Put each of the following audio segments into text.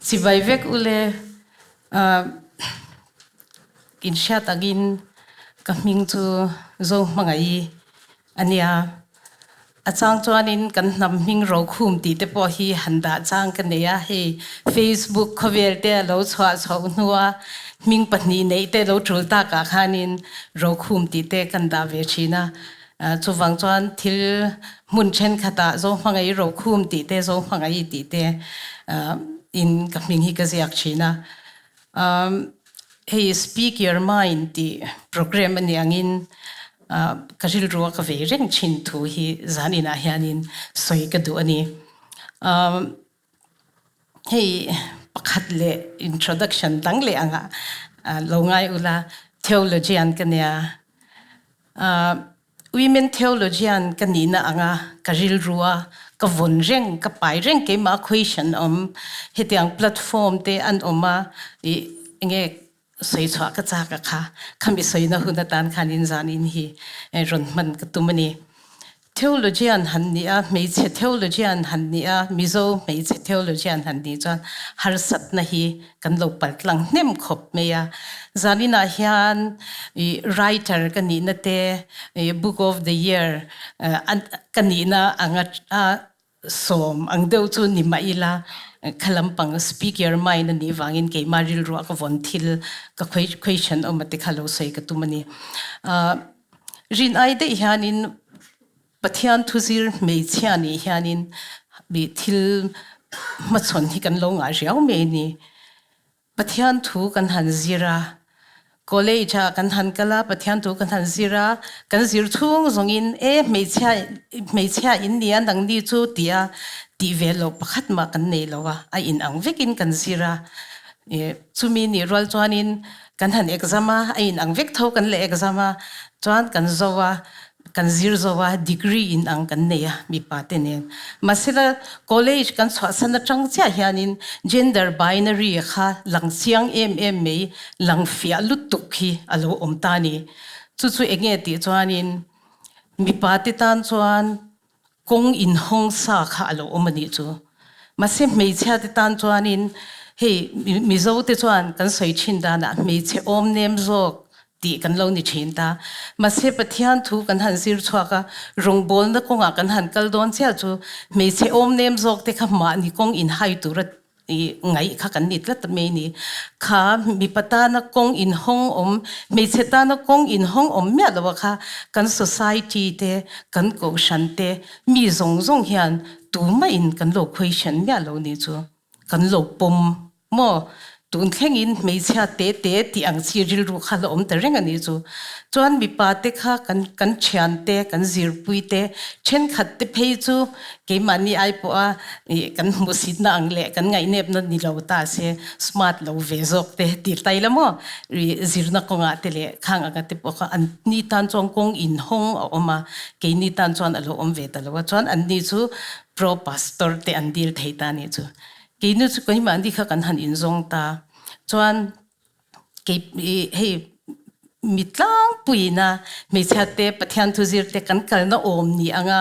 Chibai vek ule in hriat angin ka hming chu Zohmangaih a nia. A chang chuanin kan hnam hming rokhum tih te pawh hi han dah chang ka nei a, hei Facebook khawvel te a lo chhuah chhoh hnua hming pahnih neih te lo tul takah khanin rokhum tih te kan dah ve thin a. Chuvang chuan thil hmun thenkhatah Zohmangaih rokhum tih te Zohmangaih tih te in ka hming hi ka ziak thin a. Hei Speak Your Mind tih program a nih angin ka rilru a ka vei reng thin thu hi zan inah hianin sawi ka duh a ni. Hei pakhat leh introduction dang leh angah lo ngai ula theologian ka nia. Women theologian ka nihna anga ka rilru a, ka vawn reng, ka pai reng keimah question awm, hetiang platform te an awm a, ih enge sawi chhuah ka chak a kha, khami sawina hun atan khan in zan in hi rawn hman ka tum a ni. Theologian han ni a, hmeichhe theologian han ni a, Mizo hmeichhe theologian han nih chuan harsatna hi kan lo pal tlang hnem khawp mai a. Zaninah hian ih writer ka nihna te, ih book of the year ka nihna anga sawm ang deuh chu ni mah ila, kha lampang speak your mind a nih vangin keimah rilruah ka vawn thil ka question awm a te kha lo sawi ka tum a ni. Rin ai daih hianin Pathian thuzir hmeichhia nih hianin mi thil hmachhawn hi kan lo ngah riau mai a ni. Pathian thu kan han zir a, college ah kan han kal a, Pathian thu kan han zir a, kan zir chhung zawngin e hmeichhia hmeichhia in nia nangni chu tia tih ve loh pakhat mah kan nei lo a, a inang vekin kan zir a. Chumi nih rual chuanin kan han exam a, a inang vek tho kan la exam a, chuan kan zo a, kan zir zo a, degree inang kan nei a mipa te nen. Mahsela college kan chhuahsan atang chiah hianin gender binary kha lang chiang em em mai, lang fiah lutuk hi a lo awm ta a ni. Chu chu enge tih chuanin mipa te tan chuan kawng inhawng sa kha a lo awm a nih chu. Mahse hmeichhia te tan chuanin hei Mizo te chuan kan sawi thin danah hmeichhe awm nem zawk tih kan lo ni thin ta. Mahse Pathian thu kan han zir chhuak a, rawngbawlna kawngah kan han kal dawn chiah chu hmeichhe awm nem zawk te kha mahni kawng inhai tura I ngaih kha kan ni tlat mai ni. Kha mipa tana kawng inhawng awm, hmeichhe tana kawng inhawng awm miah lo a kha kan society te, kan kohhran te, mi zawng zawng hian tumah in kan lo question miah lo ni chu. Kan lo pawm maw? Tun thlengin hmeichhia te te tih ang chi rilru kha la awm ta reng a nih chu. Chuan mipa te kha kan kan thian te, kan zirpui te, thenkhat te phei chu keimahni ai pawha ih kan hmuhsitna ang leh kan ngaihnepna ni lo ta se smart lo ve zawk te ti tai la maw ih zirna kawngah te leh khang anga te pawh kha an ni tan chuan kawng inhawng a awm a, keini tan chuan a lo awm ve ta lo a, chuan an ni chu pro pastor te an dil thei ta a nih chu. Keini chu keimahni kha kan han inzawng ta chuan kei hei mi tlangpuiina hmeichhia te Pathian thu zir te kan kalna awm ni anga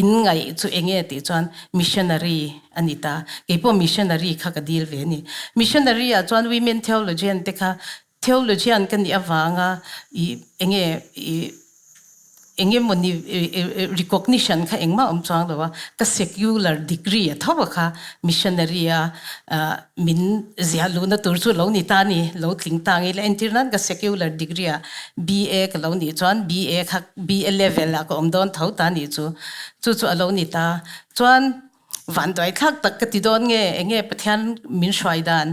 in ngaih chu eng nge tih chuan missionary a ni ta. Keipawh missionary kha ka dil ve a ni. Missionary ah chuan women theologian te kha Theologian ka nih avanga i enge i enge mawni recognition kha engmah awm chuang lo a, ka secular degree a tho a kha missionary a min ziah luhna tur chu lo ni ta ni, lo tling ta ngei la. Entir nan ka secular degree ah BA ka lo nih chuan BA kha BA level ah ka awm dawn tho ta nih chu, chu chu a lo ni ta. Chuan Vanduai thlak tak ka ti dawn nge, enge Pathian min hruai dan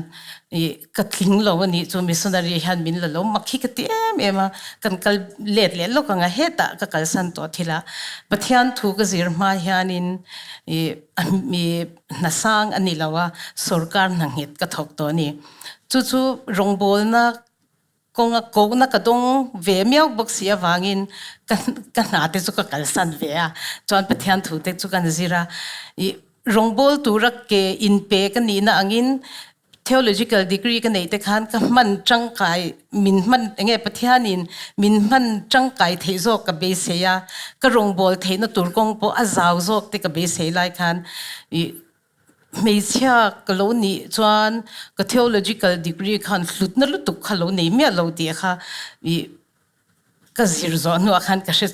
i ka tling lo a nih chu missionary hian min la lo mak hi ka ti em em a, kan kal let leh lawk ang a, hetah ka kalsan tawh thil a, Pathian thu ka zir hma hianin i mi hnasang a ni lo a, sorkar hna nghet ka thawk tawh a ni. Chu chu rawngbawlna Kawnga kohna ka dawng ve miau bawk si avangin ka ka hna te chu ka kalsan ve a, chuan Pathian thu te chu kan zir a. Ih rawngbawl tura ke inpe ka nihna angin theological degree ka neih te khan ka hman tangkai min hman eng nge Pathianin min hman tangkai theih zawk ka beisei a, ka rawngbawl theihna tur kawng pawh a zau zawk te ka beisei lai khan ih. Hmeichhia ka lo nih chuan ka theological degree khan hlutna lutuk kha lo nei miah lo tih kha ih ka zir zawh hnuah khan ka hre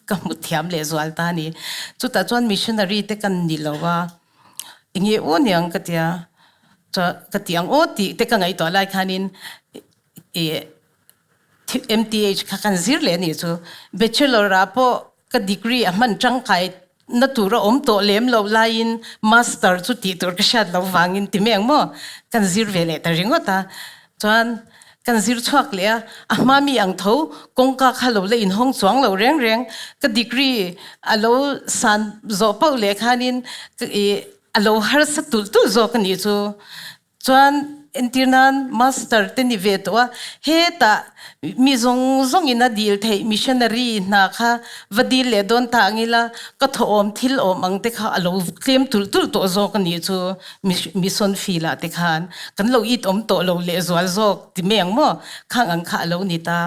ka hmu thiam leh zual ta a ni. Chutah chuan missionary te kan ni lo a, enge aw niang ka tia, chuan ka ti ang aw tih te ka ngaihtuah lai khanin ih MTH kha kan zir leh a nih chu. Bachelor ah pawh ka degree a hman tangkai na tur a awm tawh lem loh laiin master chu tih tur ka hriat loh vangin ti mai ang maw kan zir ve leh ta ringawt a. Chuan kan zir chhuak leh a, a hma mi ang tho kawngka kha lo la inhawng chuang lo reng reng ka degree a lo san zawh pauh leh khanin ih a lo harsa tulh tulh zawk a nih chu. Chuan entir nan master te ni ve tawh a, hetah mi zawng zawngin a dil theih missionary hna kha va dil leh dawn ta ang ila ka thawhawm thil awm ang te kha a lo tlem tulh tulh tawh zawk a nih chu mission field ah te khan kan lo it awm tawh lo leh zual zawk ti mai ang maw khang ang kha a lo ni ta.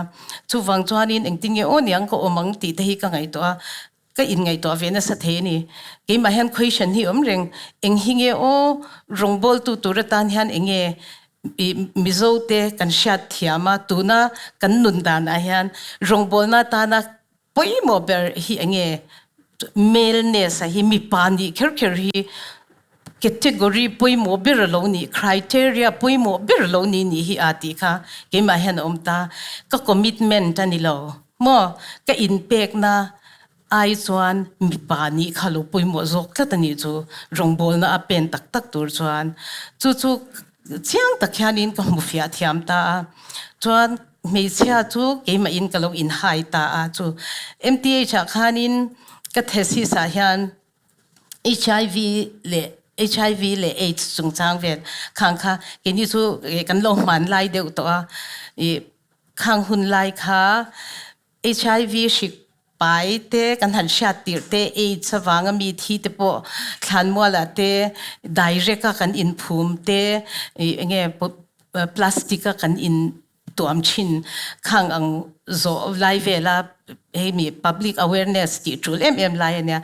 Chuvang chuanin engtin nge aw niang ka awm ang tih te hi ka ngaihtuah a, Ka inngaihtuah ve nasa thei a ni. Keimah hian question hi awm reng, eng hi nge aw rawngbawltu tur atan hian eng nge i Mizo te kan hriat thiam a, tuna kan nun danah hian rawngbawlna atana pawimawh ber hi eng nge maleness a hi mipa nih kher kher hi category pawimawh ber a lo nih, criteria pawimawh ber a lo nih nih hi a tih kha keimah hian a awm ta. Ka commitment a ni lo. Maw? Ka inpekna ai chuan mipa nih kha lo pawimawh zawk tlat a nih chu, rawngbawlna a pen tak tak tur chuan. Chu chu chiang tak hianin ka hmu fiah thiam ta a. Chuan hmeichhia chu keimahin ka lo inhai ta a. Chu MTH ah khanin ka thesis ah hian HIV leh HIV leh AIDS chungchang vel khang kha keini chu kan lo hman lai deuh tawh a. Ih Khang hun lai kha HIV hrik pai te kan han hriat tirh te, AIDS avanga mi thi te pawh thlanmual ah te direct a kan inphum te, enge plastic a kan in tuam thin khang ang zawh lai vela hei mi public awareness tih tul em em lai ania.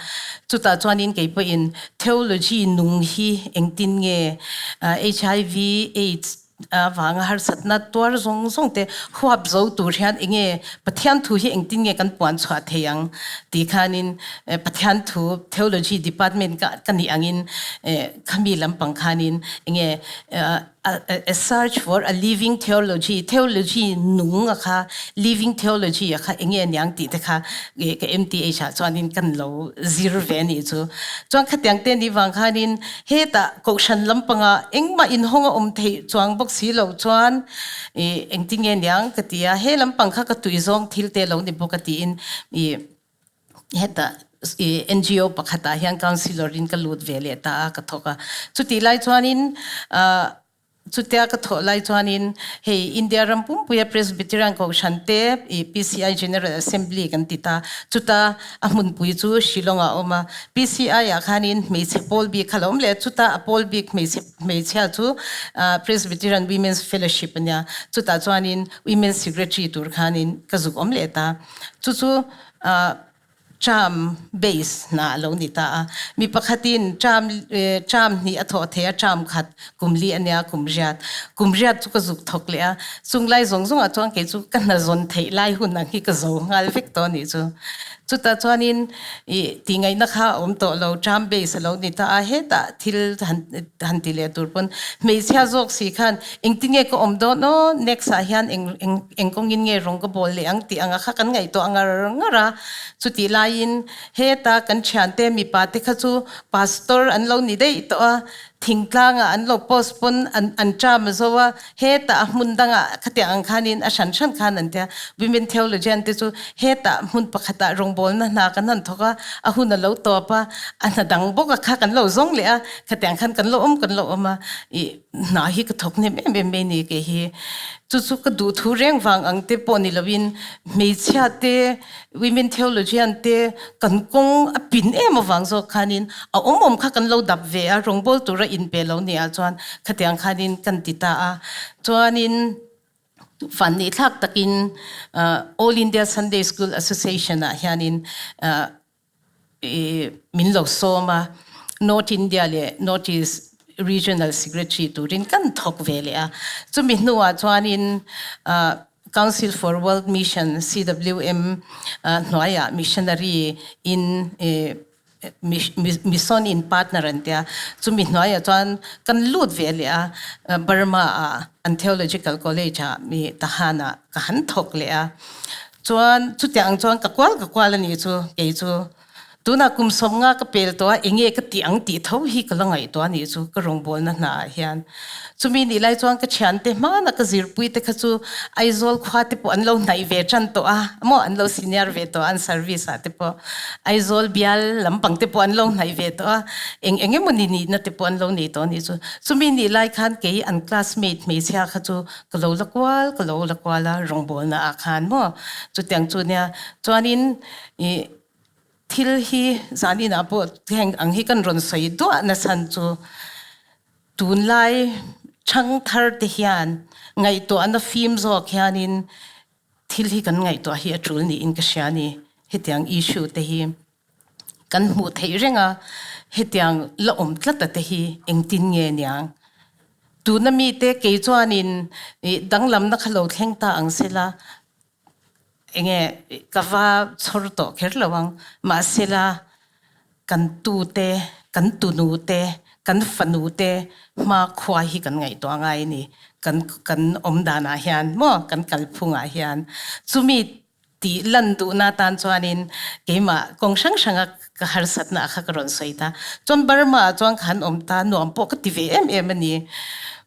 Chutah chuanin kei pawhin theology nung hi engtin nge HIV, AIDS avanga harsatna tuar zawng zawng te huap zo tur hian enge Pathian thu hi engtin nge kan puan chhuah thei ang tih khanin Pathian thu theology department ka ka nih angin khami lampang khanin enge a search for a living theology theology nung a kha living theology a kha enge aniang tih te kha ka MTH ah chuanin kan lo zir ve anih chu chuan khatiang te nih vang khanin Hetah kohhran lampangah engmah inhawng a awm theih chuang bawk si lo chuan ih engtinge niang ka ti a, he lampang kha ka tui zawng thil te lo ni bawk a tiin ih hetah ih NGO pakhatah hian councillor in ka lut ve leh ta a ka thawk a. Chutih lai chuanin ah Chutia ka thawh lai chuanin hei India ram pumpuia Presbyterian Kohhran te i PCI General Assembly kan ti ta. Chuta a hmunpui chu Shillong ah a awm a. PCI ah khanin hmeichhe pawl bik kha lo awm leh a, chuta a pawl bik hmeichhe hmeichhia chu Presbyterian Women's Fellowship a nia. Chutah chuanin Women's Secretary tur khanin ka zuk awm leh ta. Chu chu Term base hna a lo ni ta a. Mi pakhatin term term hnih a thawh thei a, term khat kum li a nia, kum riat. Kum riat chu ka zuk thawk leh a. Chung lai zawng zawngah chuan kei chu ka hna zawn theih lai hun ang hi ka zo nghal vek tawh a nih chu. Chutah chuanin ih tihngaihna kha a awm tawh lo, term base a lo ni ta a, hetah thil han han ti leh tur pawn hmeichhia zawk si khan engtin nge ka awm dawn aw, next ah hian eng eng eng kawngin nge rawng ka bawl leh ang tih anga kha kan ngaihtuah ngar ngar a. Chutih laiin heta kan thiante mipa te kha chu pastor an lo ni daih tawh a, thingtlangah an lo post pawn an an term a zo a, hetah a hmun dangah khatiang ang khanin a hran hran khan an tia. Women theologian te chu hetah hmun pakhatah rawngbawlna hna kan han thawk a, a hun a lo tawp a, a hna dang bawk a kha kan lo zawng leh a, khatiang khan kan lo awm kan lo awm a, ih hna hi ka thawk hnem em em mai ni kei hi. Chu chu ka duh thu reng vang ang te pawh ni loin hmeichhia te, Women theologian te kan kawng a pin em avang zawk khanin a awm awm kha kan lo dap ve a, rawngbawl tura inpe lo nia chuan khatiang khanin kan ti ta a. Chuanin fannih thlak takin All India Sunday School Association ah hianin min lo sawm a, North India leh North East. Regional Secretary turin kan thawk ve leh a. Chumi hnuah chuanin Council for World Mission, CWM, hnuaiah missionary in mission in partner an tia. Chumi hnuaiah chuan kan lut ve leh a, Burma ah an Theological College ah mi Tahan ah ka han thawk leh a. Chuan chutiang chuan ka kual ka kual a nih chu kei chu. Tunah kum 50 ka pel tawh a, enge ka tih ang tih tho hi ka la ngaihtuah a nih chu ka rawngbawlna hna ah hian. Chumi nih lai chuan ka thiante hmana ka zirpui te kha chu Aizawl khua te pawh an lo hnaih ve tan tawh a, maw an lo senior ve tawh a an service ah te pawh Aizawl bial lampang te pawh an lo hnaih ve tawh a, eng eng emawni nihna te pawh an lo nei tawh a nih chu. Chumi nih lai khan kei an classmate hmeichhia kha chu ka lo la kual ka lo la kual a rawngbawlna ah khan maw chutiang chu nia. Chuanin ih Thil hi zaninah pawh heng ang hi kan rawn sawi duah nachhan chu tunlai thangthar te hian ngaihtuahna fim zawk hianin thil hi kan ngaihtuah hi a tul niin ka hria a ni. Hetiang issue te hi kan hmuh theih reng a, hetiang la awm tlat a te hi engtin nge niang? Tuna mite kei chuanin danglamna kha lo thleng ta ang sela Enge ka va chhawr tawh kher lo ang, mahsela kan tute, kan tunute, kan fanute hmakhua hi kan ngaihtuah ngai a ni, kan kan awm danah hian maw kan kalphungah hian. Chumi tih lan duhna atan chuanin keimah kawng hrang hranga ka harsatna kha ka rawn sawi ta. Chuan Burma ah chuan ka han awm ta, nuam pawh ka ti ve em em a ni.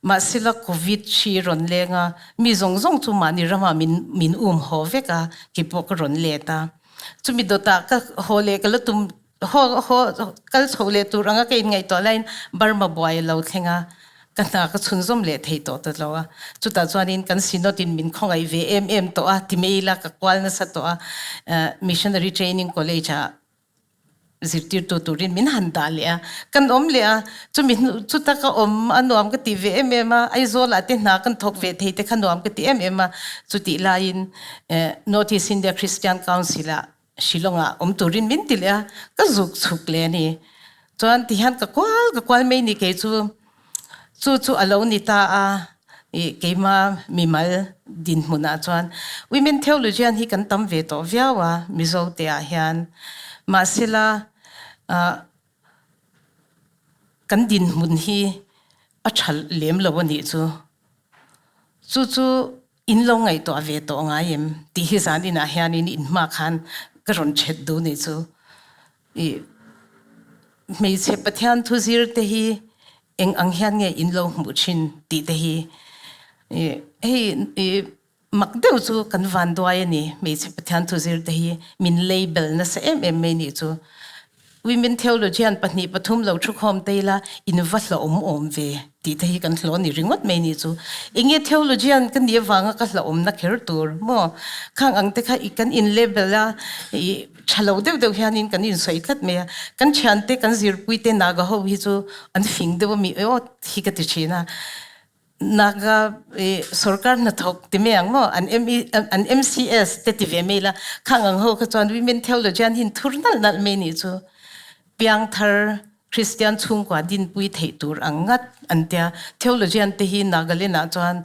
Mahsela Covid hri rawn leng a, Mi zawng zawng chu mahni ramah min min um haw vek a, kei pawh ka rawn let a. Chumi dawtah ka haw leh ka la tum haw haw kal chho leh tur anga ka inngaihtuah laiin Burma buai a lo thleng a, ka hna ka chhunzawm leh thei tawh ta lo a. Chutah chuanin kan Synod in min khawngaih ve em em tawh a, ti mai ila ka kual nasa tawh a, Missionary Training College ah zirtirtu turin min han dah leh a, kan awm leh a, chumi hnu chuta ka awm a nuam ka ti ve em em a, Aizawl ah te hna kan thawk ve thei te kha nuam ka ti em em a, chutih laiin North East India Christian Council ah Shillong ah awm turin min ti leh a, ka zuk chhuk leh a ni. Chuan tihian ka kual ka kual mai ni kei chu. Chu chu a lo ni ta a, ih keima mimal dinhmunah chuan women theologian hi kan tam ve tawh viau a Mizo te ah hian. Mahsela ah kan dinhmun hi a tha lem lo a nih chu. Chu chu in lo ngaihtuah ve tawh ngai em tih hi zan inah hianin in hma khan ka rawn chet duh nih chu. I hmeichhe Pathian thu zir te hi eng ang hian nge in lo hmuh thin tih te hi i hei i mak deuh chu kan van duai a ni hmeichhe Pathian thu zir te hi min label nasa em em mai nih chu. Women theologian pahnih pathum lo thu khawm te ila in va hlauhawm awm ve tih te hi kan hlawh a ni ringawt mai nih chu. Enge theologian ka nih avanga ka hlauhawmna kher tur maw? Khang ang te kha i kan in label a i Tha lo deuh deuh hianin kan insawi tlat mai a, kan thiante kan zirpuite Naga ho hi chu an fing deuh a mi aw hi ka ti thin a, Naga i sorkar hnathawk ti mai ang maw an ME an MCS te ti ve mai la, khang ang ho kha chuan women theologian hi an thur nalh nalh mai nih chu piangthar Kristian chhungkua dinpui theih tur ang ngat an tia, theologian te hi Nagaland ah chuan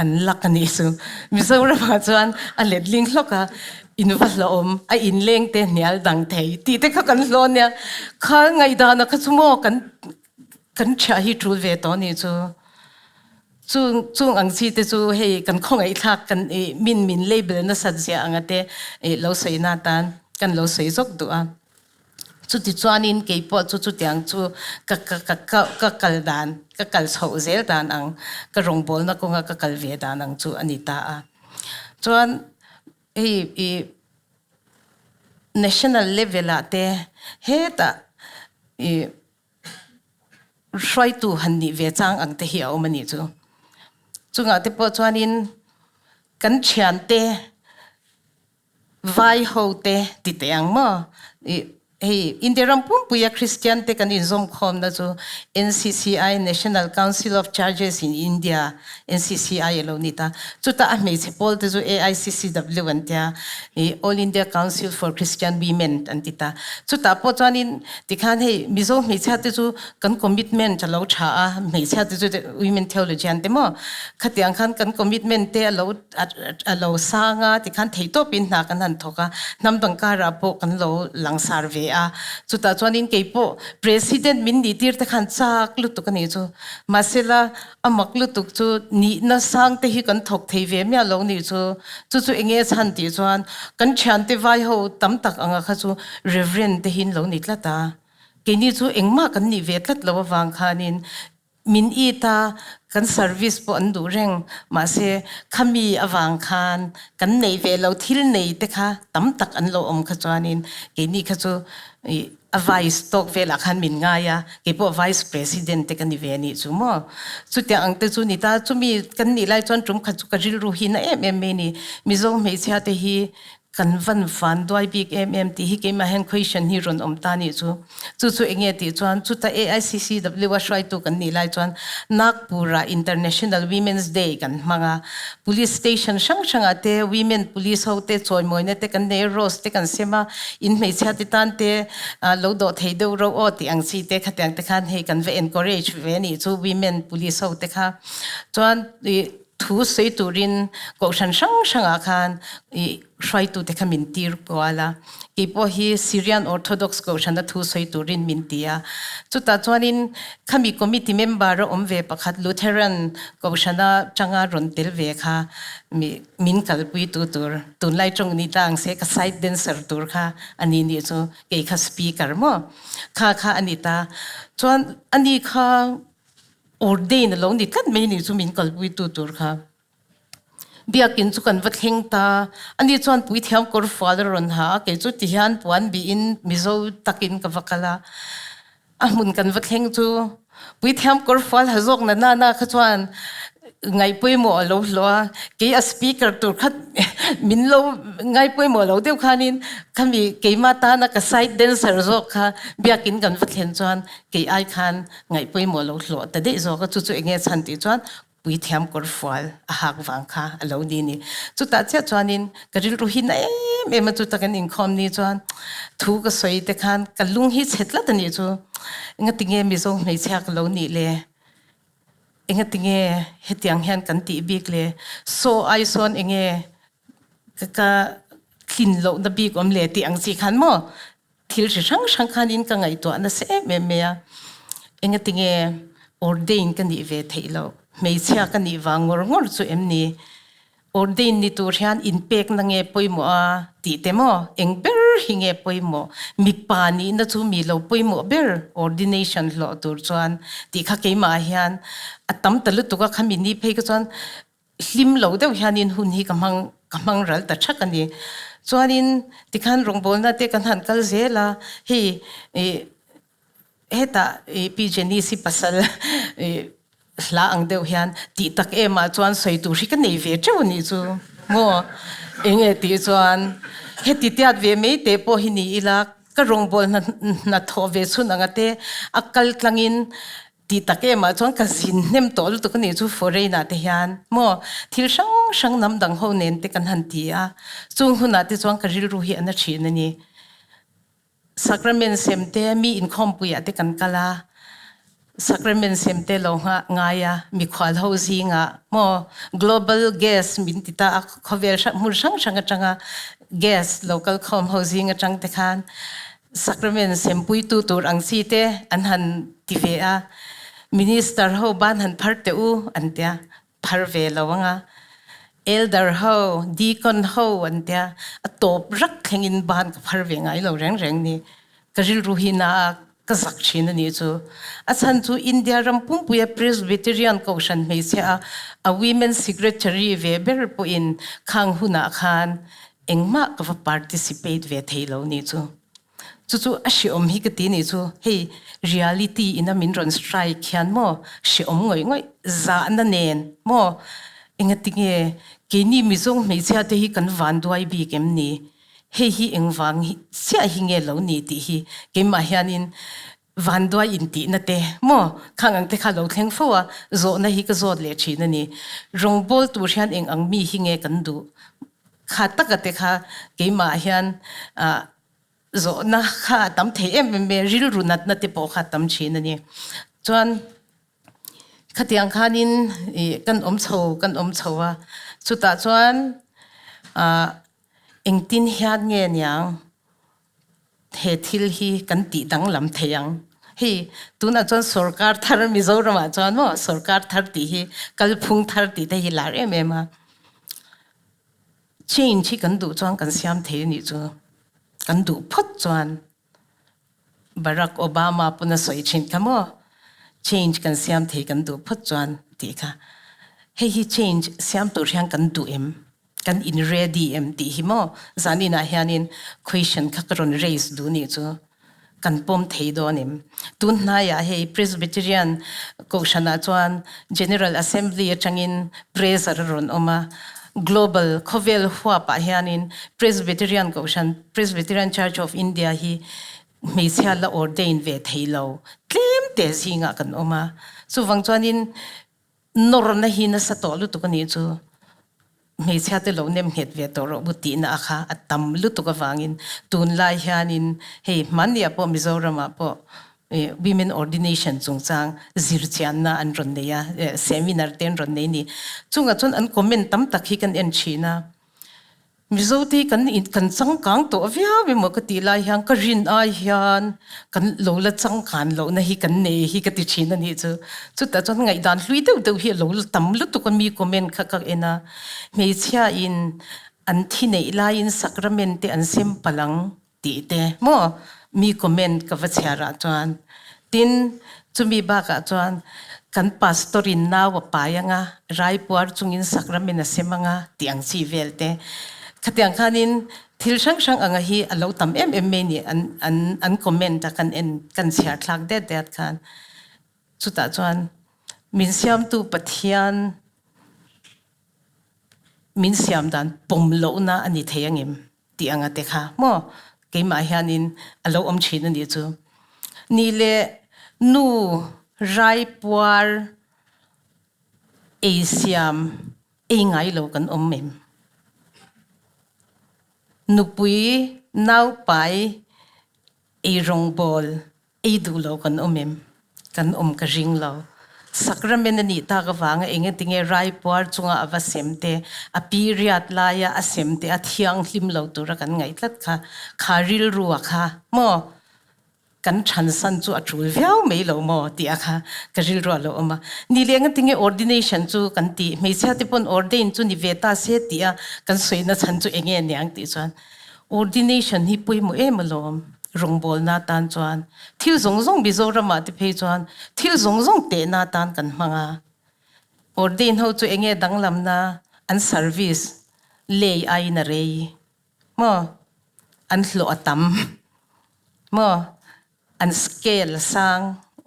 an lak a nih chu. Mizoramah chuan a letling hlawk a, in va hlawhawm, a inleng te hnial dang thei tih te kha kan hlawh ania. Kha ngaihdana kha chu maw kan kan thiah hi tul ve tawh a nih chu. Chung chung ang chi te chu hei kan khawngaihthlak kan ih min min label nasat ziah anga te ih lo sawi na atan kan lo sawi zawk duh a. Chutichuanin kei pawh chu chutiang chu ka ka ka ka ka kal dan, ka kal chhoh zel dan ang, ka rawngbawlna kawnga ka kal ve dan ang chu a ni ta a. Chuan hei i national level ah te hetah i hruaitu han nih ve chang ang te hi a awm a nih chu. Chungah te pawh chuanin kan thiante Vai ho te ti teh ang maw? I Hei India ram pumpuia Kristian te kan inzawmkhawmna chu NCCI, National Council of Churches in India, NCCI a lo ni ta. Chutah a hmeichhe pawl te chu AICCW an tia, All India Council for Christian Women an ti ta. Chutah pawh chuanin tikhan hei Mizo hmeichhia te chu kan commitment a lo tha a, hmeichhia te chu women theologian te maw khatiang khan kan commitment te a lo a lo sang a tikhan theihtawpin hna kan han thawk a, hnam dang karah pawh kan lo langsar ve a, chutah chuanin keipawh President min nih tir te khan chak lutuk a nih chu, mahsela a mak lutuk chu nihna sang te hi kan thawk thei ve miah lo nih chu, chu chu enge chhan tih chuan kan thiante vai ho tam tak anga kha chu Reverend te hi an lo ni tlat a, keini chu engmah kan nih ve tlat lo avang khanin Min it a, kan service pawh an duh reng. Mahse, khami avang khan kan neih ve lo thil nei te kha tam tak an lo awm kha chuanin keini kha chu a vice tawk velah khan min ngai a, keipawh vice president te ka ni ve anih chu maw. Chutiang ang te chu ni ta, chumi kan nih lai chuan tum khat chu ka rilru hi na em em mai ni. Mizo hmeichhia te hi Kan van van duai bik em em tih hi keimah hian question hi rawn awm ta nih chu. Chu chu enge tih chuan chuta AICCW a hruaitu kan nih lai chuan Nagpur ah International Women's Day kan hmang a, Police station hrang hrang ah te women police ho te chawimawina te kan nei a, rose te kan sem a, in hmeichhia te tan te lo dawh thei deuh ro aw tih ang chi te khatiang te khan hei kan va encourage ve nih chu women police ho te kha. Chuan ih Thu sawi turin kohhran hrang hrangah khan i hruaitute kha min tir kual a. Kei pawh hi Syrian Orthodox kohhrana thu sawi turin min ti a. Chutah chuanin khami committee member a awm ve pakhat Lutheran kohhrana tanga rawn tel ve kha mi min kalpuitu tur tunlai tawng ni ta ang se ka side dancer tur kha a ni nih chu kei kha speaker maw kha kha a ni ta. Chuan ani kha Ordain a lo ni tlat mai ni chu min kalpui tu tur kha. Biakin chu kan va thleng ta. Ani chuan puithiam kawr fual a rawn ha a, kei chu tihian puan bihin Mizo takin ka va kal a. A hmun kan va thleng chu puithiam kawr fual ha zawk na na na kha chuan ngaihpawimawh a lo hlawh a, kei a speaker tur kha min lo ngaihpawimawh lo deuh khanin khami keimah tana ka side dancer zawk kha biakin kan va thlen chuan kei ai khan ngaihpawimawh lo hlawh ta daih zawk a, chu chu enge chhan tih chuan puithiam kawr fual a hak vang kha a lo ni ni. Chutah chiah chuanin ka rilru hi na em em a, chuta kan inkhawm ni chuan thu ka sawi te khan ka lung hi chhe tlat a nih chu, engatinge Mizo hmeichhia ka lo nih le, engatinge hetiang hian kan tih bik le, saw ai sawn enge ka tlin lohna bik awm le tih ang chi khan maw Thil hri hrang hrang khanin ka ngaihtuah nasa em em mai a, engatinge ordain ka nih ve theih loh, hmeichhia ka nih vang ngawr ngawr chu em ni? Ordain ni tur hian inpekna nge pawimawh a tih te maw? Eng ber hi nge pawimawh? Mipa nihna chu mi lo pawimawh ber ordination hlawh tur chuan tih kha keimah hian a tam ta lutuk a, khami ni phei kha chuan hlim lo deuh hianin hun hi ka hmang ka hmang ral ta thak a ni. Chuanin tikhan rawngbawlna te kan han kal zel a, hei ih hetah ih Pi Janice hi pasal ih hla ang deuh hian tih tak em ah chuan sawi tur hi ka nei ve teuh a nih chu maw enge tih chuan heti tiat ve mai te pawh hi ni ila ka rawngbawlna hna thawh ve chhun anga te a kal tlangin Tih tak em ah chuan ka zin hnem tawh lutuk a nih chu foreign ah te hian maw thil hrang hrang hnam dang ho nen te kan han ti a, chung hunah te chuan ka rilru hi a na thin a ni. Sacrament sem te mi inkhawmpui ah te kan kal a, sacrament sem te lo nghah ngai a mikhual ho zingah maw global guest min ti ta a khawvel hrang hmun hrang hrang atanga guest lo kal khawm ho zing atang te khan Sacrament sempuitu tur ang chi te an han ti ve a, Minister ho ban han phar teh u an tia, phar ve lo ang a. Elder ho, Deacon ho an tia, a tawp rak thlengin ban ka phar ve ngai lo reng reng ni. Ka rilru hi na a ka zak thin a nih chu. A chhan chu India ram pumpuia Presbyterian Kohhran hmeichhia a a Women Secretary ve ber pawhin khang hunah khan engmah ka va participate ve thei lo nih chu. Chu chu a hreawm hi ka ti nih chu. Hei reality ina min rawn strike hian maw hreawm ngawih ngawih zahna nen maw engatinge keini Mizo hmeichhia te hi kan vanduai bik em ni? Hei hi engvang chiah hi nge lo ni tih hi keimah hianin vanduai intihna te maw khang ang te kha lo thleng fo a, zawhna hi ka zawt leh thin a ni. Rawngbawl tur hian eng ang mi hi nge kan duh? Kha taka te kha keimah hian ah zawhna kha a tam thei em em e, rilru natna te pawh kha a tam thin a ni. Chuan Khatiang khanin kan awm chho kan awm chho a, chutah chuan ah engtin hian nge niang he thil hi kan tih danglam thei ang. Hei tunah chuan sorkar thar Mizoramah chuan maw sorkar thar tih hi kalphung thar tih te hi lar em em a. Change hi kan duh chuan kan siam thei a nih chu, kan duh phawt chuan. Barack Obama pawn a sawi thin kha maw? Change kan siam thei kan duh phawt chuan tih kha. Hei hi change siam tur hian kan duh em? Kan in ready em tih hi maw? Zaninah hianin question kha ka rawn raise duh nih chu. Kan pawm thei dawn em? Tun hnaiah hei Presbyterian Kohhranah chuan General Assembly atangin pressure a rawn awm a, Global khawvel huapah hianin Presbyterian Kohhran, Presbyterian Church of India hi hmeichhia la ordain ve thei lo tlem te zingah kan awm a. Chuvang chuanin nawrna hi nasa tawh lutuk a nih chu hmeichhia te lo nem nghet ve tawh rawh bu tihna a kha a tam lutuk avangin tunlai hianin hei hmanniah pawh Mizoramah pawh Women Ordination chungchang zirchianna an rawn nei a, seminar te an rawn nei a ni. Chungah chuan an comment tam tak hi kan en thin a. Mizote hi kan kan changkang tawh viau emaw ka tih lai hian ka rin ai hian kan lo la changkan lohna hi kan nei hi ka ti thin a nih chu. Chutah chuan ngaihdan hlui deuh deuh hi a lo la tam lutuk a mi comment kha ka en a. Hmeichhia in an thi neih laiin sacrament te an sem palh ang. tih te maw mi comment ka va chhiar ah chuan tin chumi bakah chuan kan pastor in nau a pai anga raipuar chungin sacrament a sem anga tih ang chi vel te khatiang khanin thil hrang hrang anga hi a lo tam em em mai ni an an an comment a kan en kan chhiar thlak det det khan chutah chuan min siamtu Pathian min siam dan pawm lohna a ni thei angem? Tih anga te kha maw keimah hianin a lo awm thin a nih chu. Ni leh nu raipuar ei siam ei ngai lo kan awm em? Nupui naupai ei rawngbawl ei duh lo kan awm em? Kan awm ka ring lo. Sacrament a nih tak avanga engatinge raipuar chunga a va sem te, a period laia a sem te a thianghlim lo tura kan ngaih tlat kha, kha rilrua kha maw kan thansan chu a tul viau mai lo maw tih a kha ka rilrua lo awm a. Ni leh engatinge ordination chu kan tih, hmeichhia te pawn ordain chu ni ve ta se tih a kan sawina chhan chu enge aniang tih chuan Ordination hi pawimawh em alawm, rawngbawlna atan chuan thil zawng zawng Mizoramah te phei chuan thil zawng zawng tehna atan kan hmang a. Ordain ho chu enge danglamna an service lei aiin a rei maw? An hlawh a tam maw? An scale sang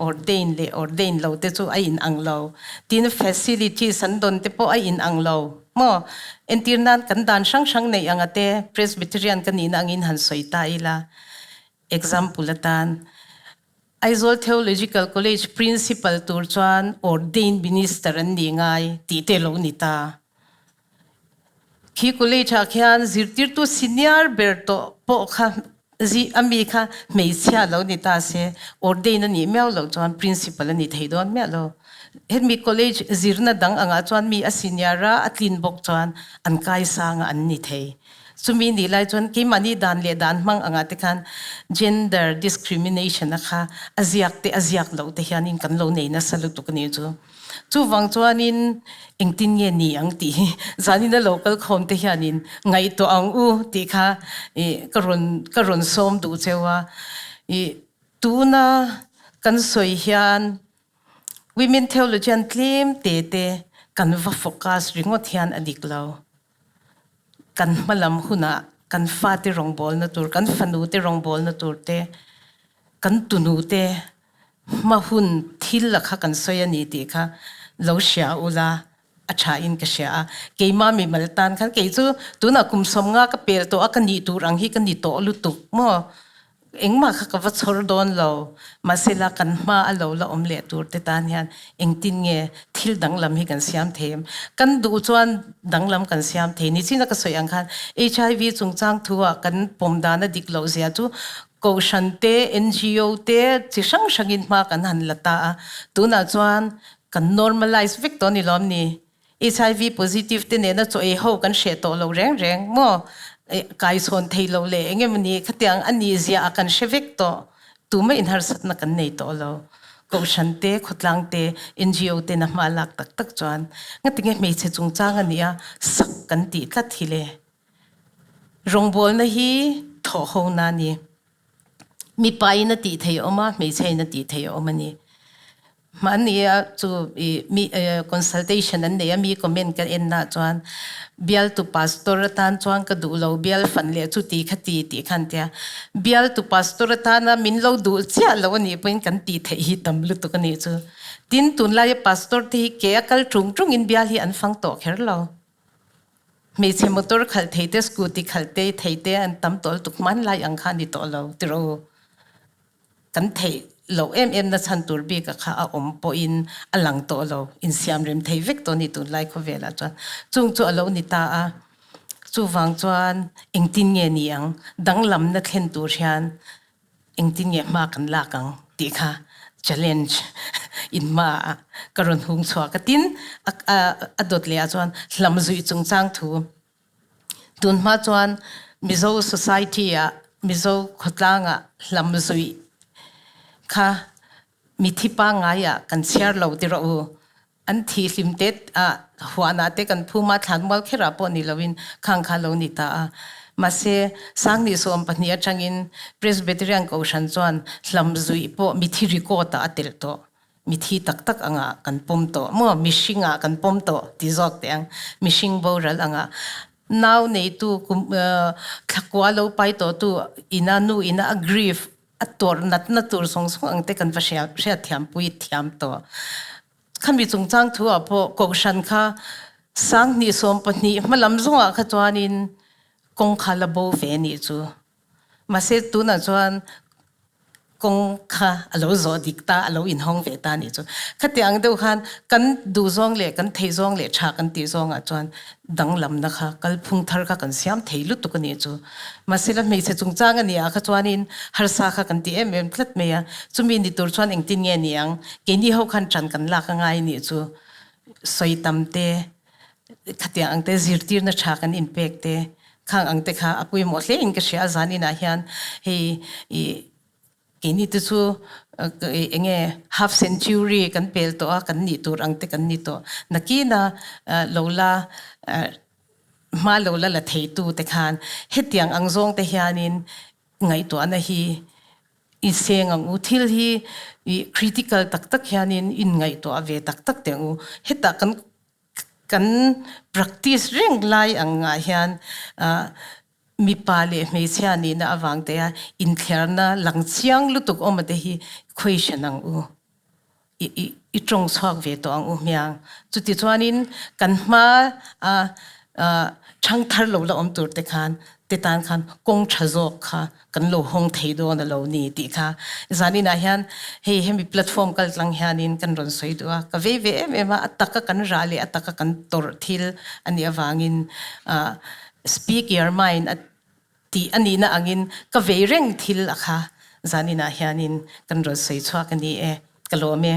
ordain leh ordain lo te chu a in ang lo. Tin facilities an dawn te pawh a in ang lo maw? Entir nan kan dan hrang hrang neih anga te Presbyterian ka nihna angin han sawi ta ila. Example atan Aizawl Theological College Principal tur chuan ordained minister an nih ngai tih te lo ni ta. Khi college ah khian zirtirtu senior ber tawh pawh kha zi a mi kha hmeichhia lo ni ta se ordain a nih miau loh chuan principal a ni thei dawn miah lo. Hemi college zirna dang angah chuan mi a senior a a tlin bawk chuan an kaisang a an ni thei. Chumi nih lai chuan keimahni dan leh dan hmang angah te khan gender discrimination a kha a ziak te a ziak loh te hianin kan lo nei nasa lutuk a nih chu. Chuvang chuanin engtin nge ni ang tih hi zanina lo kal khawm te hianin ngaihtuah ang u tih kha ka rawn ka rawn sawm duh cheu a. I tuna kan sawi hian women theologian tlem te te kan va focus ringawt hian a dik lo. Kan hmalam hunah kan fate rawngbawlna tur, kan fanu te rawngbawlna tur te, kan tunu te Hma hun thil a kha kan sawi a ni tih kha lo hria ula a tha in ka hria a. Keima mimal tan khan kei chu tunah kum 50 ka pel tawh a ka nih tur ang hi ka ni tawh lutuk maw? Engmah kha ka va chhawr dawn lo. Mahsela kan hma a lo la awm leh tur te tan hian engtin nge thil danglam hi kan siam thei em? Kan duh chuan danglam kan siam thei. Nichina ka sawi ang khan HIV chungchang thu ah kan pawm dan a dik loh zia chu Kohhran te, NGO te chi hrang hrangin hma kan han la ta a. Tunah chuan kan normalise vek tawh a ni lawm ni? HIV positive te nena chaw ei ho kan hreh tawh lo reng reng maw? Kaichhawn thei lo leh eng emaw ni khatiang a nih zia a kan hre vek tawh. Tumah inharsatna kan nei tawh lo. Kohhran te, khawtlang te, NGO tena hma lak tak tak chuan ngatinge hmeichhe chungchang a nia sak kan tih tlat hi le. Rawngbawlna hi thawh ho na a ni. Mipa in a tih thei a awm a, hmeichhia in a tih thei a awm a ni. Mahni a chu i mi consultation an nei a mi comment ka en nah chuan bialtu pastor atan chuan ka duh lo bial fan leh chu ti kha ti tih khan tia bialtu pastor atana min lo duh chiah lo anih pawhin kan tih theih hi tam lutuk anih chu. Tin tunlaia pastor te hi ke a kal tung tung in bial hi an fang tawh kher lo. Hmeichhe motor khalh thei te scooty khalh te thei te an tam tawh lutuk hmanlai ang kha a ni tawh lo tiraw. Kan theih loh em em na chhan tur bik a kha a awm pawhin a lang tawh lo, insiam rem thei vek tawh a ni tunlai khawvelah chuan. Chung chu a lo ni ta a, chuvang chuan engtin nge ni ang, danglamna thlen tur hian engtin nge hma kan lak ang tih kha challenge in hma ah ka rawn hung chhuak a. Tin, a dawt leh ah chuan hlamzuih chungchang thu. Tunhma chuan Mizo society-ah, Mizo khawtlangah hlamzuih kha mithi pangngaiah kan chhiar lo ti rawh u. An thi hlim te ah huanah te kan phum a, thlanmual kherah pawh ni loin khang kha lo ni ta a. Mahse, Sangni 12 atangin Presbyterian Kohhran chuan hlamzuih pawh mithi record-ah a telh tawh. Mithi tak tak angah kan pawm tawh maw? Mihring ah kan pawm tawh ti zawk teh ang. Mihring boral angah nau neitu kum thlakua lo pai tawhtu ina nu ina a grief a tuarh natna tur zawng zawng ang te kan va hriatthiam pui thiam tawh. Khami chungchang thu ah pawh kohhran kha 2012 hmalam zawngah kha chuanin kawng kha la bo ve nih chu. Mahse tunah chuan kawng kha a lo zawh dik ta, a lo inhawng ve ta nih chu. Khati ang deuh khan kan duh zawng leh kan thei zawng leh tha kan tih zawngah chuan danglamna kha kalphung thar kha kan siam thei lutuk a nih chu. Mahse la hmeichhe chungchang a nih ah kha chuanin harsa kha kan ti em em tlat mai a. Chumi ni tur chuan engtin nge ni ang? Keini ho khan ṭan kan lak a ngai nih chu. Sawi tam te, Khatiang ang te zirtirna tha kan inpek te khang ang te kha a pawimawh hle in ka hria a zan inah hian hei i keini te chu enge half century kan pel tawh a kan nih tur ang te kan ni tawh nakina lo la hma lo la la thei tu te khan hetiang ang zawng te hianin ngaihtuahna hi i seng ang u. Thil hi i critical tak tak hianin in ngaihtuah ve tak tak teh ang u. Hetah kan kan practice reng lai angah hian mipa leh hmeichhia nihna avang te a inthlerna lang chiang lutuk awm te hi question ang u. I tawng chhuak ve tawh ang u hmiang. Chutichuanin kan hma a thangthar lo la awm tur te khan te tan khan kawng tha zawk kha kan lo hawng thei dawn a lo ni tih kha zaninah hian hei hemi platform kal tlang hianin kan rawn sawi duh a. Ka vei ve em em a, a taka kan rah leh a taka kan tawrh thil a nih avangin speak your mind a Tih a nihna angin ka vei reng thil a kha zaninah hianin kan rawn sawi chhuak a ni e, ka lawm e.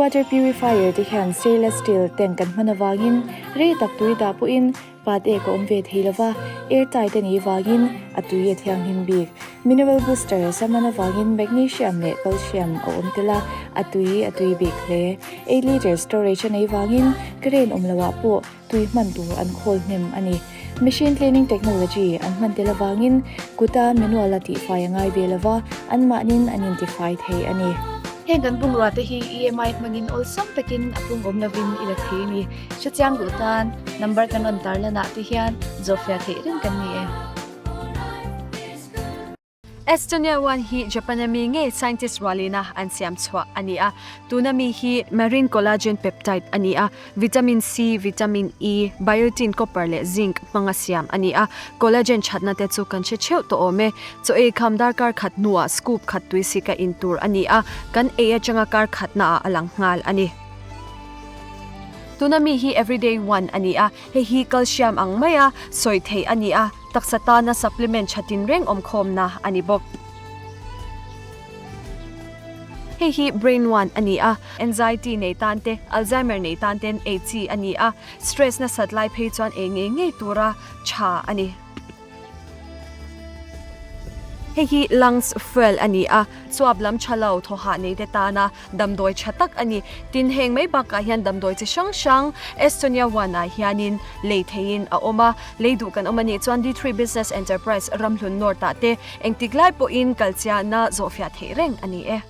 Water purifier te hian stainless steel tank kan hman avangin rei tak tui dah pawhin pat ek a awm ve thei lova, air tight a nih vangin a tui a thianghlim bik. Mineral booster a hman avangin magnesium leh calcium a awm tel a, a tui a tui bik hle. Eight litre storage a nei vangin current awm loah pawh tui hman tur an khawl hnem a ni. Machine cleaning technology an hman tel avangin kuta manual a tihfai a ngai ve lova, anmahnin an intifai thei a ni. Heng kan bungrua te hi EMI hmangin awlsam takin a pung awm lovin i la thei a ni. Hrechiang duh tan number kan rawn tarlan ah te hian zawhfiah theih reng kan ni e. Estonia One hi Japan a mi ngei scientist rualina an siam chhuah a ni a. Tuna mi hi marine collagen peptide a ni a, vitamin C, vitamin E, biotin, copper leh zinc hmanga siam a ni a. Collagen thatna te chu kan hre theuh tawh awm e. Chaw ei kham darkar khat hnuah scoop khat tui sika in tur a ni a, kan ei atanga kar khatnaah a lang nghal a ni. Tuna mi hi everyday one a ni a, hei hi calcium ang maia sawi theih a ni a, taksa tana supplement tha tinreng awmkhawmna a ni bawk. Hei hi brain one a ni a, anxiety nei tan te, Alzheimer nei tan ten ei chi a ni a, stress nasat lai phei chuan ei ngei ngei tura tha a ni. Hei hi lungs fuel a ni a, chuap lam tha lo thaw hah nei te tana damdawi tha tak a ni. Tin, heng mai bakah hian damdawi chi hrang hrang Estonia One ah hianin lei theihin a awm a, lei duh kan awm a nih chuan D three Business Enterprise Ramhlun North ah te engtik lai pawhin kalchiahna zawhfiah theih reng a ni e.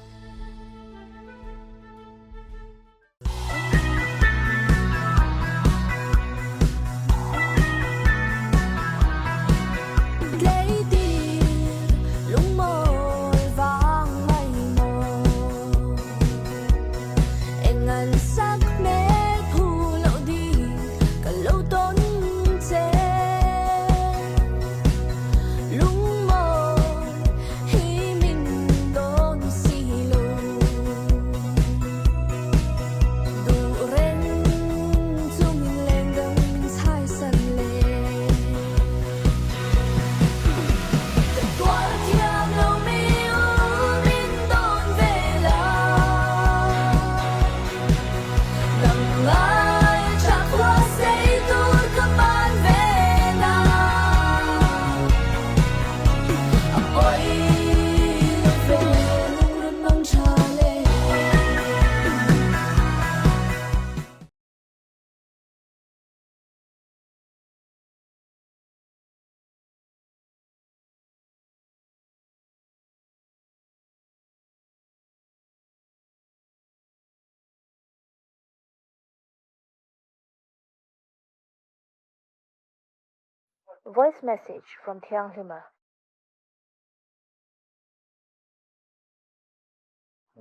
Voice message from Thianghlima.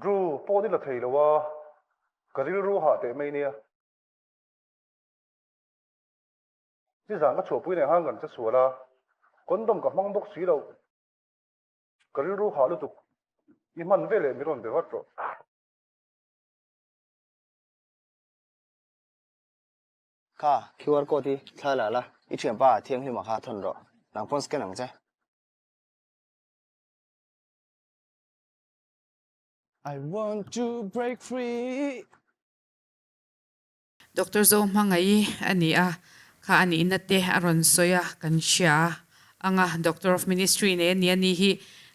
Drew, pawn i la thei lo a, ka rilru hah teh mai nia. Nizan ka chhuahpui nei khan kan che sual a, condom ka hmang bawk si lo. Ka rilru hah lutuk, i hman ve leh mi rawn be vat rawh. Kha QR code hi thla la la, i thianpa thianghlimah kha thawn rawh, nang pawn scan ang che. I want to break free. Doctor Zohmangaih a ni a, kha a nihna te a rawn sawi a, kan hria ang a, Doctor of Ministry nei a ni a ni hi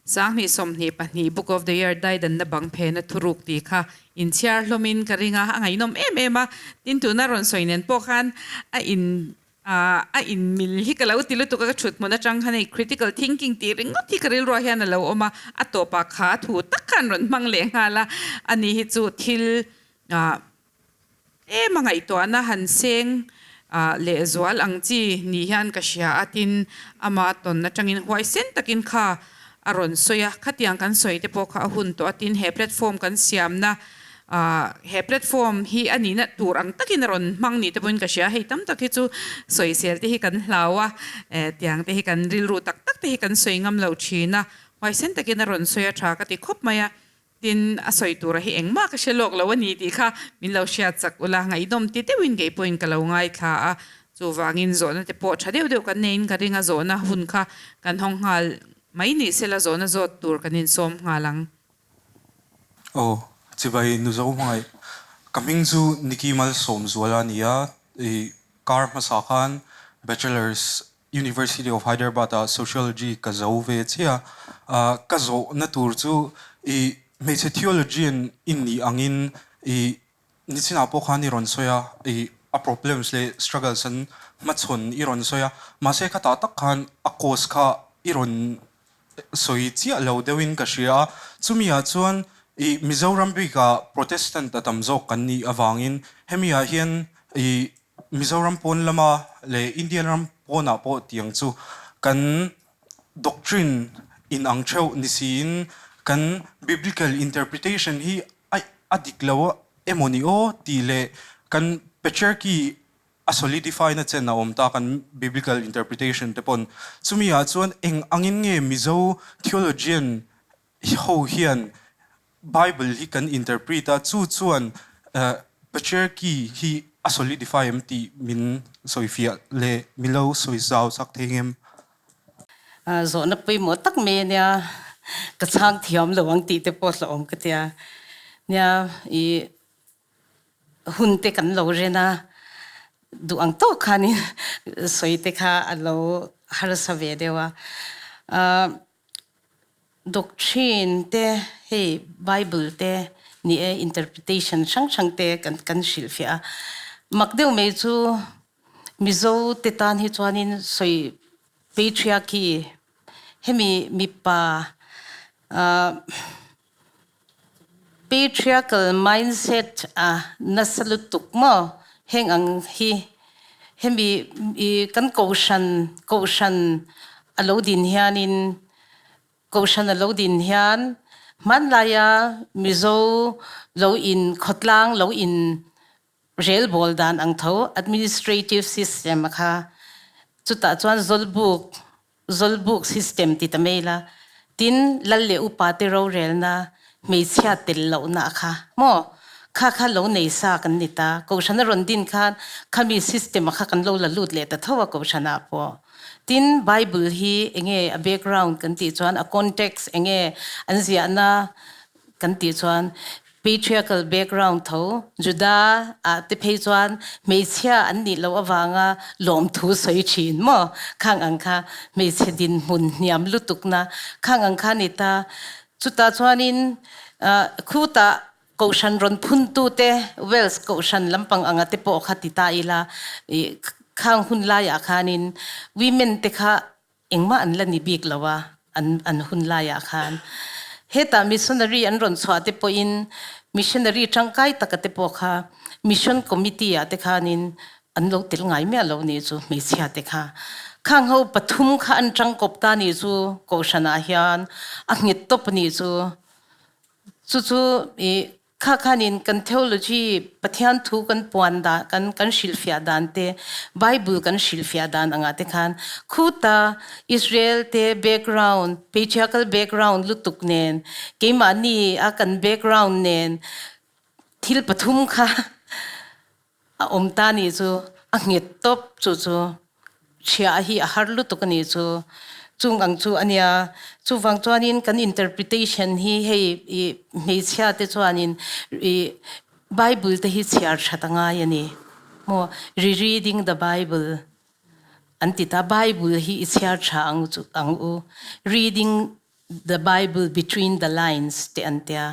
2022 Book of the Year daidanna bang phena thuruk tih kha inchhiar hlawmin ka ring a, a ngaihnawm em em a, tin tuna rawn sawi nen pawh khan a in a inmil hi ka lo ti lutuk a, ka thut hmun atang khan hei critical thinking tih ringawt hi ka rilruah hian a lo awm a, a tawpah kha thu tak khan rawn hmang leh nghal a, ani hi chu thil tlem a ngaihtuahna han seng lehzual ang chi ni hian ka hria a, tin ama tawn atangin huaisen takin kha a rawn sawi a, khatiang kan sawi te pawh kha a hun tawh a, tin he platform kan siamna He platform hi a nihna tur ang takin a rawn hmang ni te pawhin ka hria. Hei tam tak hi chu sawisel te hi kan hlau a, tiang te hi kan rilru tak tak te hi kan sawi ngam lo thin a. Huaisen takin a rawn sawi a tha ka ti khawp mai a. Tin, a sawi tura hi engmah ka hre lawk lo a ni tih kha min lo hriat chak ula, ngaihnawm ti deuhin kei pawhin ka lo ngaithla a. Chuvangin zawhna te pawh tha deuh deuh kan neiin ka ring a, zawhna hun kha kan hawng nghal mai ni sela zawhna zawt tur kan insawm nghal ang. Aw, chibai nu zo hmangaih. Ka hming chu Nicky Malsawmzuala a ni a, i kar hmasa khan Bachelor's University of Hyderabad ah Sociology ka zo ve chiah a, ka zawhna tur chu i hmeichhe theologian i nih angin i nichinah pawh khan i rawn sawi a, i a problems leh struggles an hmachhawn i rawn sawi a, mahse khatah tak khan a cause kha i rawn sawi chiah lo deuhin ka hria a, chumi ah chuan i Mizoram bikah Protestant a tam zawk kan nih avangin hemi ah hian i Mizoram pawn lama leh India ram pawnah pawh tiang chu kan doctrine inang theuh ni siin kan biblical interpretation hi a a dik lo emaw ni aw tih leh kan patriarchy a solidify na chen a awm ta kan biblical interpretation te pawn chumi ah chuan eng angin nge Mizo theologian ho hian Bible hi kan interpret a, chu chuan patriarchy hi a solidify em tih min sawifiah leh min lo sawi zau chak thei ngem? Zawhna pawimawh tak mai a nia, ka chhang thiam lo ang tih te pawh hlauhawm ka tia. Nia, i hun te kan lo ren a, duh ang tawk khanin sawi te kha a lo harsa ve deuh a. Doctrine te hei Bible te ni e interpretation hrang hrang te kan kan hrilhfiah a. Mak deuh mai chu Mizo te tan hi chuanin sawi patriarchy hemi mipa ah patriarchal mindset a nasa lutuk maw heng ang hi hemi ih kan kohhran kohhran a lo din hianin kohhran a lo din hian hmanlaia Mizo lo in khawtlang lo in relbawl dan ang tho administrative system a kha chutah chuan zawlbuk zawlbuk system ti ta mai la tin lal leh upa te rorelna hmeichhia tel lohna a kha maw kha kha lo nei sa kan ni ta kohhran a rawn din khan khami system a kha kan lo la lut leh ta tho a kohhran ah pawh tin bible hi enge a background kan tih chuan a context enge an ziahna kan tih chuan patriarchal background tho Juda ah te phei chuan hmeichhia an nih loh avanga lawmthu sawi thin maw khang ang kha hmeichhe dinhmun hniam lutukna khang ang kha ni ta chutah chuanin khutah kohhran rawn phuntu te Wales kohhran lampang anga te pawh kha ti ta ila ih khang hun laiah khanin women te kha Engmah an la ni bik lo a, an an hun laiah khan. Hetah missionary an rawn chhuah te pawhin missionary tangkai taka te pawh kha mission committee ah te khanin an lo tel ngai miah lo nih chu hmeichhia te kha. Khang ho pathum kha an tangkawp ta nih chu kohhran ah hian a nghet tawp nih chu. Chu chu ih Kha khanin kan theology, Pathian thu kan puan dan, kan kan hrilhfiah dan te, Bible kan hrilhfiah dan angah te khan khuta Israel te background, patriarchal background lutuk nen, keimahni a kan background nen thil pathum kha a awm ta nih chu a nghet tawp chu chu chhia hi a har lutuk a nih chu chung ang chu a nia chuvang chuanin kan interpretation hi hei i hmeichhia te chuanin i bible te hi chhiar that a ngai a ni maw rereading the bible an ti ta bible hi i chhiar tha ang chu ang u reading the bible between the lines te an tia.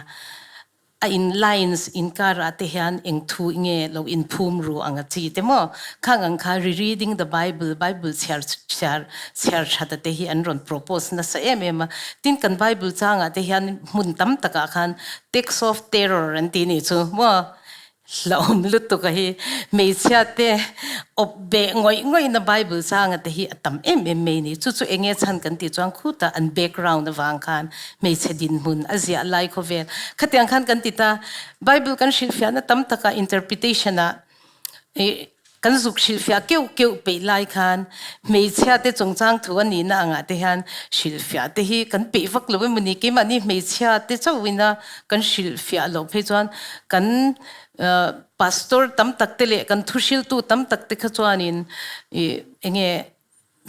A in lines inkar ah te hian eng thu nge lo in phum ru ang a chi te maw? Khang ang kha rereading the bible, bible chhiar chhiar chhiar that a te hi an rawn propose nasa em em a. Tin kan bible chang ah te hian hmun tam tak ah khan text of terror an ti nih chu maw? Hlauhawm lutuk a hi hmeichhia te awp beh ngawih ngawih na bible chang a te hi a tam em em mai ni. Chu chu enge chhan kan tih chuan khutah an background avang khan hmeichhe dinhmun a ziah lai khawvel khatiang khan kan ti ta. Bible kan hrilhfiahna tam takah interpretation ah ih kan zuk hrilhfiah keuh keuh peih lai khan hmeichhia te chungchang thu a nihna angah te hian hrilhfiah te hi kan peih vak lo emawni keimahni hmeichhia te chauhina kan hrilhfiah loh phei chuan kan pastor tam tak te leh kan thuhriltu tam tak te kha chuanin ih enge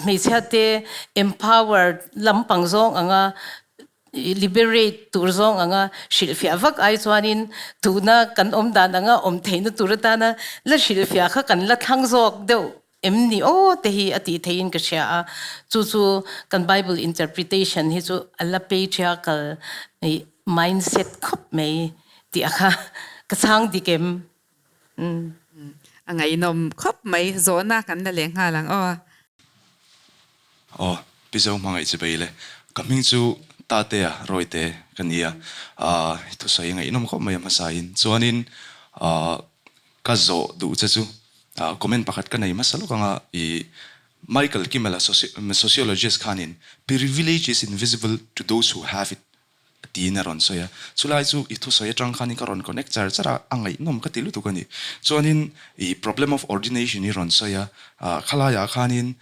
hmeichhia te empower lampang zawng anga liberate tur zawng anga hrilhfiah vak ai chuanin tuna kan awm dan anga awm theihna tur atana la hrilhfiah kha kan la thlang zawk deuh em ni aw te hi a tih theihin ka hria a, chu chu kan Bible interpretation hi chu a la patriarchal mindset khawp mai tih a kha ka chhang dik em? A ngaihnawm khawp mai, zawhna kan la leh nghal ang aw. Aw, Pi Zo hmangaih chi bei le. Ka hming chu Tatea Rawite ka ni a, thusawi ngaihnawm khawp mai a hmasain. Chuanin ka zawh duh che chu comment pakhat ka nei hmasa lawk anga i. Michael Kimmel-a sociologist khanin Privilege is invisible to those who have it tiin a rawn sawi a. Chulai chu i thusawi atang khanin ka rawn connect char char a, a ngaihnawm ka ti lutuk a ni. Chuanin i problem of ordination i rawn sawi a, khalaiah khanin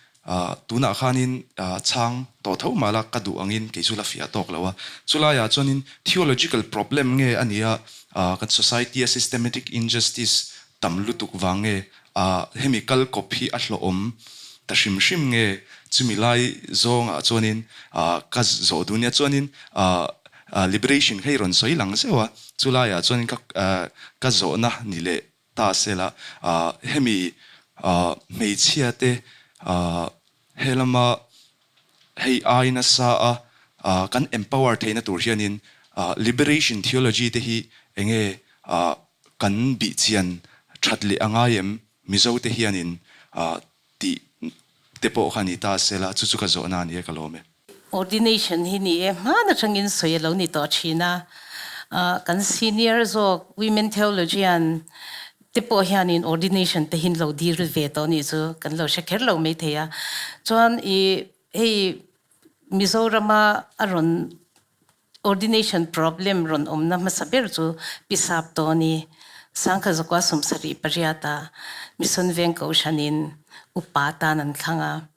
tunah khanin chhang tawh tho mah la ka duh angin kei chu la fiah tawk lo a. Chulaiah chuanin theological problem nge a nia, kan society a systematic injustice tam lutuk vang nge hemi kal kawp hi a hlawhawm ta hrim hrim nge chumi lai zawngah chuanin ka zawh duh nia chuanin liberation kha i rawn sawi lang zeuh a, chulaiah chuanin ka ka zawhna ni leh ta sela hemi hmeichhia te helama hei ai nasa a kan empower theihna tur hianin liberation theology te hi enge Kan bihchian that leh a ngai em? Mizo te hianin tih te pawh kha ni ta se la, chu chu ka zawhna a ni e, ka lawm e. Ordination hi ni e, hman atangin sawi a lo ni tawh thin a, kan senior zawk women theologian te pawh hianin ordination te hin lo dil ve tawh nih chu kan lo hre kher lo maithei a, chuan i hei Mizorama a rawn Ordination problem rawn awmna hmasa ber chu Pi Sap Tawni, Sangkha Zakua 78 a Mission Veng Kohhranin upa tan an thlang a.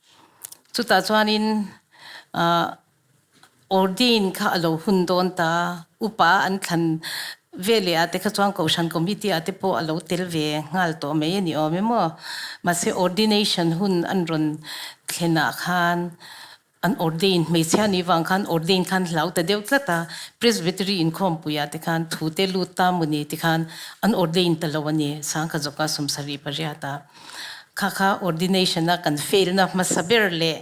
Chutah chuanin ordain kha a lo hun dawn ta, upa an thlan veleh ah te kha chuan Kohhran Committee ah te pawh a lo tel ve nghal tawh mai a ni awm em aw. Mahse ordination hun an rawn thlenah khan An ordain, hmeichhia nih vang khan ordain khan hlau ta deuh tlat a, Presbytery inkhawmpuiah te khan thu te lut ta maw ni ti khan an ordain ta lo a ni, Sangkha zawka 78 a. Kha kha ordination a kan fail na hmasa ber leh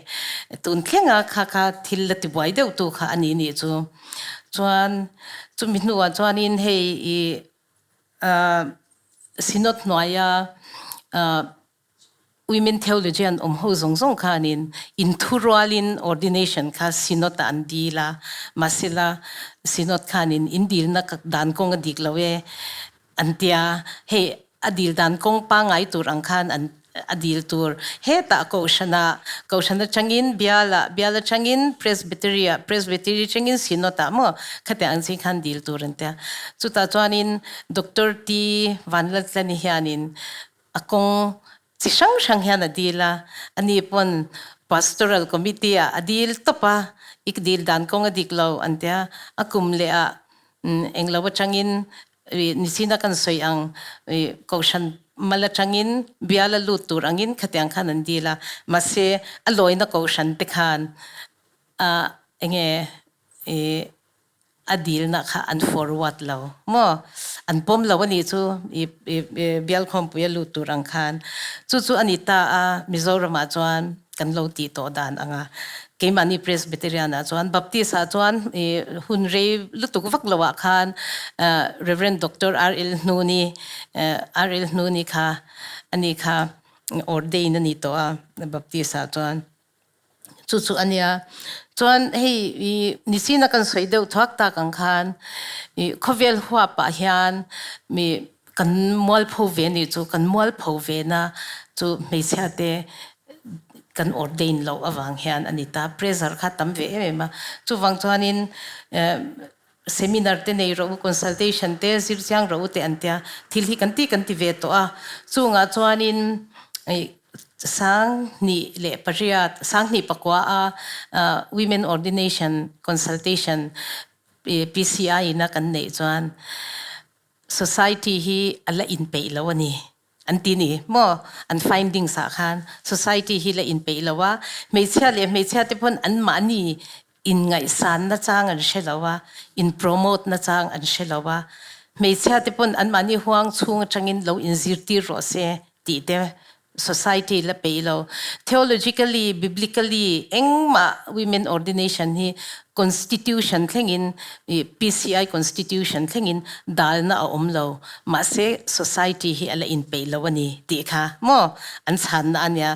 tun thlenga kha kha thil la tibuai deuh tu kha a ni nih chu. Chuan chumi hnuah chuanin hei i Synod hnuaia Women theologian awm ho zawng zawng khanin inthurualin ordination kha synod ah an dil a, mahsela synod khanin in dilna dan kawng a dik lo e an tia, hei a dil dan kawng pangngai tur ang khan an a dil tur hetah kohhranah kohhran atangin bialah bial atangin presbytery ah presbytery atangin synod ah maw khatiang ang chi khan dil tur an tia. Chutah chuanin Doctor T Vanlaltlani hianin A kawng chi hrang hrang hian a dil a, ani pawn Pastoral Committee ah a dil tawp a, i dil dan kawng a dik lo an tia, a kum leh ah englo atangin nichina kan sawi ang kohhran mal atangin bial a lut tur angin khatiang khan an dil a, mahse a lawina kohhran te khan enge i a dilna kha an forward lo maw an pawm lo a nih chu i bial khawmpui a lut tur ang khan chu chu a ni ta a Mizoram ah chuan kan lo tih tawh dan ang a keimahni Presbyterian ah chuan Baptist ah chuan i hun rei lutuk vak lo ah khan Reverend Doctor RL Hnuni RL Hnuni kha ani kha ordain a ni tawh a Baptist ah chuan. Chu chu a nia. Chuan hei i nisina kan sawi deuh thuak tak ang khan i khawvel huapah hian mi kan mualpho ve nih chu kan mualpho ve na chu hmeichhia te kan ordain loh avang hian a ni ta. Pressure kha tam ve em em a. Chuvang chuanin seminar te nei rawh u, consultation te zir chiang rawh u te an tia. Thil hi kan ti kan ti ve tawh a. Chungah chuanin i 2008, 2009 a Women Ordination Consultation PCI in a kan neih chuan society hi a la inpeih lo a ni an ti ni maw? An findings ah khan society hi la inpeih lo a, hmeichhia leh hmeichhia te pawn anmahni inngaihsan nachang an hre lo a, in promote nachang an hre lo a, hmeichhia te pawn anmahni huang chhung atangin lo inzirtir rawh se tih te society la peih lo. Theologically, biblically engmah women ordination hi constitution thlengin PCI constitution thlengin dalna a awm lo. Mahse society hi a la inpeih lo a ni tih kha maw an chhanna a nia.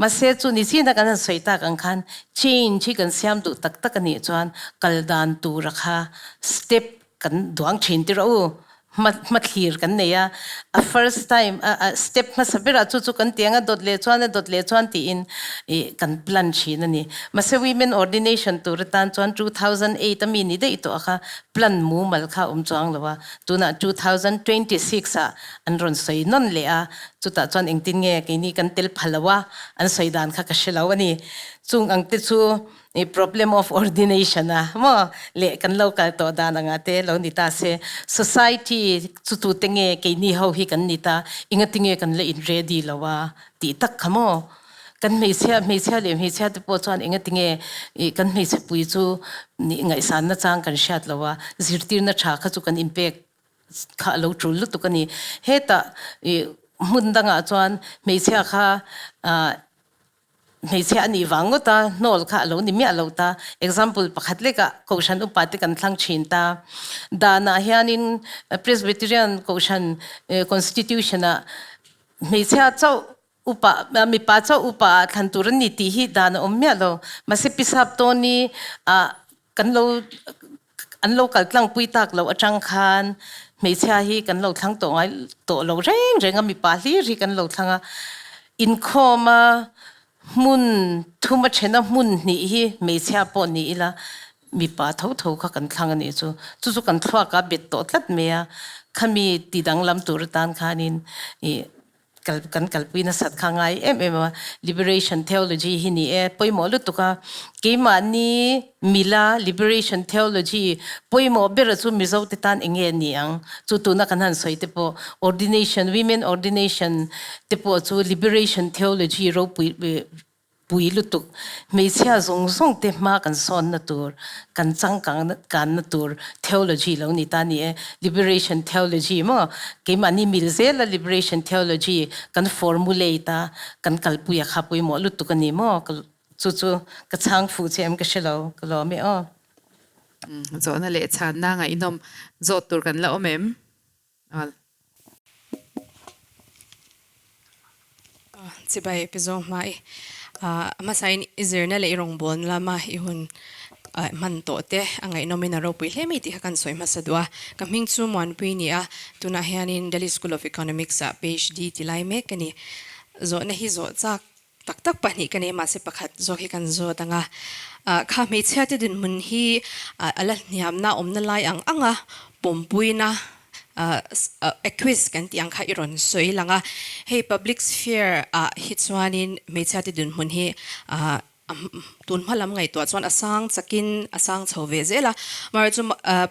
Mahse chu ni chin a kan han sawi tak ang khan change hi kan siam duh tak tak a nih chuan kal dan tura kha step kan duang thin tir a u. Hma hmathlir kan nei a, a first time a a step hmasa berah chu chu kan ti ang a dawt leh chuan a dawt leh chuan tiin ih kan plan thin a ni. Mahse women ordination tur atan chuan 2008 a mi ni daih tawh a kha plan mumal kha a awm chuang lo a, tunah 2026 ah an rawn sawi nawn leh a, chutah chuan engtin nge keini kan tel pha lo a, an sawi dan kha ka hre lo a ni. Chung ang te chu I problem of ordination a maw leh kan lo kal tawh dan anga te lo ni ta se society chu tu te nge keini ho hi kan ni ta engati nge kan la in ready lo a tih tak kha maw kan hmeichhia hmeichhia leh hmeichhia te pawh chuan engati nge ih kan hmeichhe pui chu nih ngaihsan na chang kan hriat lo a zirtirna tha kha chu kan inpek kha a lo tul lutuk a ni hetah ih hmun dangah chuan hmeichhia kha ah Hmeichhia a nih vang ngawt a, hnawl kha a lo ni miah lo ta. Example pakhat lekah Kohhran upa te kan thlang thin ta. Danah hianin Presbyterian Kohhran Constitution-ah hmeichhia chauh upa, mipa chauh upa ah thlan tur an ni tih hi dan a awm miah lo. Mahse Pisap Tawni ah kan lo an lo kal tlangpui tak loh atang khan hmeichhia hi kan lo thlang tawh ngai tawh lo reng reng a mipa hlir hi kan lo thlang a inkhawm a hmun thum a then a hmun hnih hi hmeichhia pawh ni ila mipa tho tho kha kan thlang a nih chu chu chu kan thluak a bet tawh tlat mai a khami ti danglam tur atan khanin ih kal kan kalpui nasat kha ngai em em a liberation theology hi ni e pawimawh lutuk a keimahni mila liberation theology pawimawh ber chu Mizo te tan eng nge ni ang chu tuna kan han sawi te pawh ordination women ordination te pawh chu liberation theology ropui Pui lutuk, hmeichhia zawng zawng te hma kan sawnna tur, kan changkang kanna tur theology lo ni ta ni e. Liberation theology maw? Keimahni mil zela liberation theology kan formulate a, kan kalpui a kha pawimawh lutuk a ni maw? Chu chu ka chhang fuh che em ka hre lo, ka lawm e aw. Zawhna leh chhanna ngaihnawm zawt tur kan la awm em? Al. Chibai pe zawng hma i a hmasain i zirna leh i rawngbawlna lama i hun hman tawh te a ngaihnawmin a ropui hle mai tih kha kan sawi hmasa duh a. Ka hming chu Muanpui ni a, tunah hianin Delhi School of Economics ah PhD ti lai mek ka ni. Zawhna hi zawh chak tak tak pahnih ka nei mahse pakhat zawk hi kan zawt ang a. Kha hmeichhia te dinhmun hi a la hniamna awmna lai ang ang a, pawmpuina equis kan tih ang kha i rawn sawi lang a. Hei public sphere ah hi chuanin hmeichhia te dinhmun hi tun hma lam ngaihtuah chuan a sang chakin a sang chho ve zel a. Amaherawhchu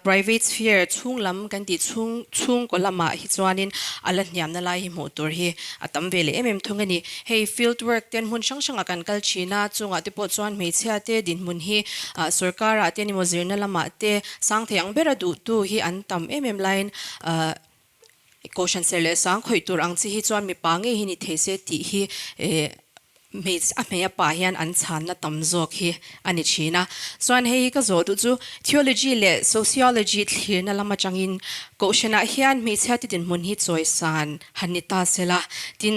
private sphere chhung lam kan tih chhung chhungkaw lamah hi chuanin a la hniamna lai hi hmuh tur hi a tam ve leh em em thung a ni. Hei field work ten hmun hrang hrangah kan kal thin a, chungah te pawh chuan hmeichhia te dinhmun hi sorkarah te emaw zirna lamah te sang thei ang bera duhtu hi an tam em em laiin Kohhran ser leh sang khawih tur ang chi hi chuan mipa ngei hi ni thei se tih hi a hmei a pa hian an chhanna tam zawk hi a ni thin a. Chuan hei hi ka zawh duh chu theology leh sociology thlirna lam atangin Kohhranah hian hmeichhia te dinhmun hi chawisan han ni ta sela tin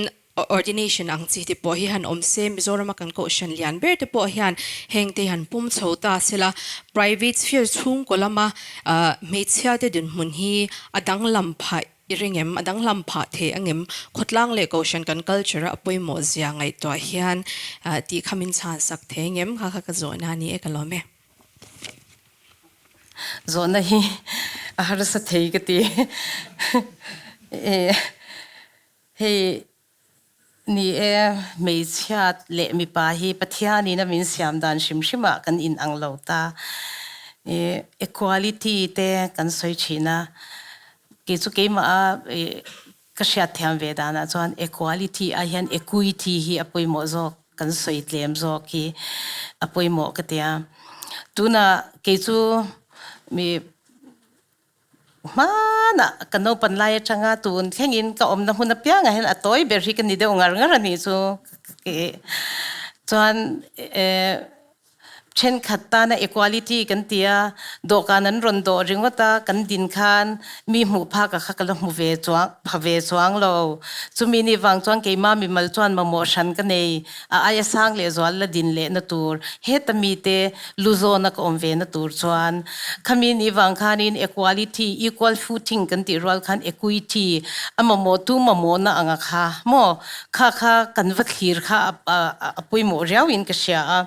Ordination ang chi te pawh hi han awm se, Mizorama kan kohhran lian ber te pawh hian heng te hi han pum chho ta sela, private sphere chhungkaw lama hmeichhia te dinhmun hi a danglam phah i ring em? A danglam phah thei angem? Khawtlang leh kohhran kan culture a pawimawh zia ngaihtuah hian tih kha min chhan sak thei angem? Kha kha ka zawhna a ni e, ka lawm e. Zawhna hi a harsa thei ka ti. Hei ni e, hmeichhia leh mipa hi Pathianin a min siam dan hrim hrimah kan inang lo ta. I equality te kan sawi thin a, kei chu keimah a ka hriatthiam ve danah chuan equality ai hian equity hi a pawimawh zawk, kan sawi tlem zawk hi a pawimawh ka ti a. Tunah kei chu mi Hmanah ka naupan lai atanga tun thlengin ka awmna hmun apiangah hian a tawi ber hi ka ni deuh ngar ngar a nih chu. Chuan Thenkhat tana equality kan ti a, dawhkan an rawn dawh ringawt a, kan din khan mi hmuh phak a kha ka la hmu ve chuang pha ve chuang lo. Chumi ni vang chuan keimah mimal chuan mamawh hran ka nei, a aia sang leh zual la din leh na tur, heta mite lu zawna ka awm ve na tur chuan. Khami ni vang khanin equality, equal footing kan tih rual khan equity, a mamawh tu mamawhna anga kha maw? Kha kha kan va thlir kha a pawimawh riauin ka hria a.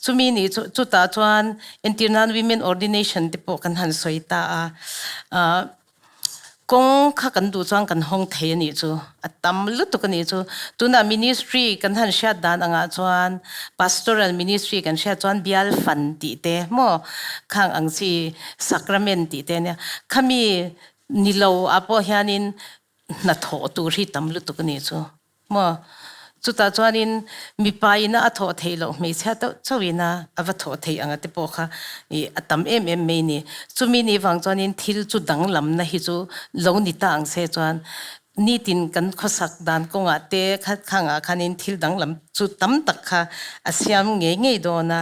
Chumi ni chu chutah chuan entir nan women ordination te pawh kan han sawi ta a. Kawng kha kan duh chuan kan hawng thei a nih chu. A tam lutuk a nih chu. Tunah ministry kan han hriat dan angah chuan pastoral ministry kan hriat chuan bial fan tih te maw khang ang chi sacrament tih te ania. Khami ni lo ah pawh hianin hnathawh tur hi tam lutuk a nih chu. Maw? Chutah chuanin mipa ina a thawh theih loh hmeichhia deuh chauh ina a va thawh theih anga te pawh kha ih a tam em em mai ni. Chumi ni vang chuanin thil chu danglamna hi chu lo ni ta ang se chuan nitin kan khawsak dan kawngah te kha khangah khanin thil danglam chu tam tak kha a siam ngei ngei dawn a.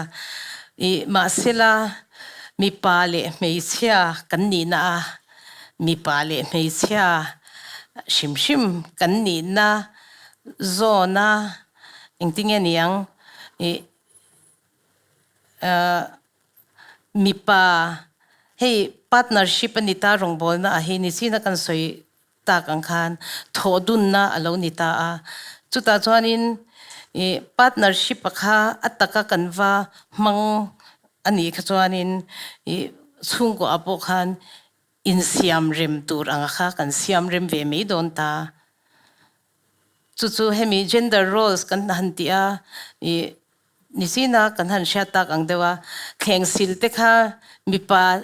Ih mahsela mipa leh hmeichhia kan nihna a mipa leh hmeichhia hrim hrim kan nihna zawna engtinge niang ih ahh mipa hei partnership a ni ta rawngbawlna ah hi nichina kan sawi tak ang khan thawh dunna a lo ni ta a chutah chuanin ih partnership a kha a taka kan va hmang a nih kha chuanin ih chhungkaw ah pawh khan insiam rem tur anga kha kan siam rem ve mai dawn ta. Chu chu hemi gender roles kan han tih a ih nichina kan han hriat tak ang deuh a, thleng sil te kha mipa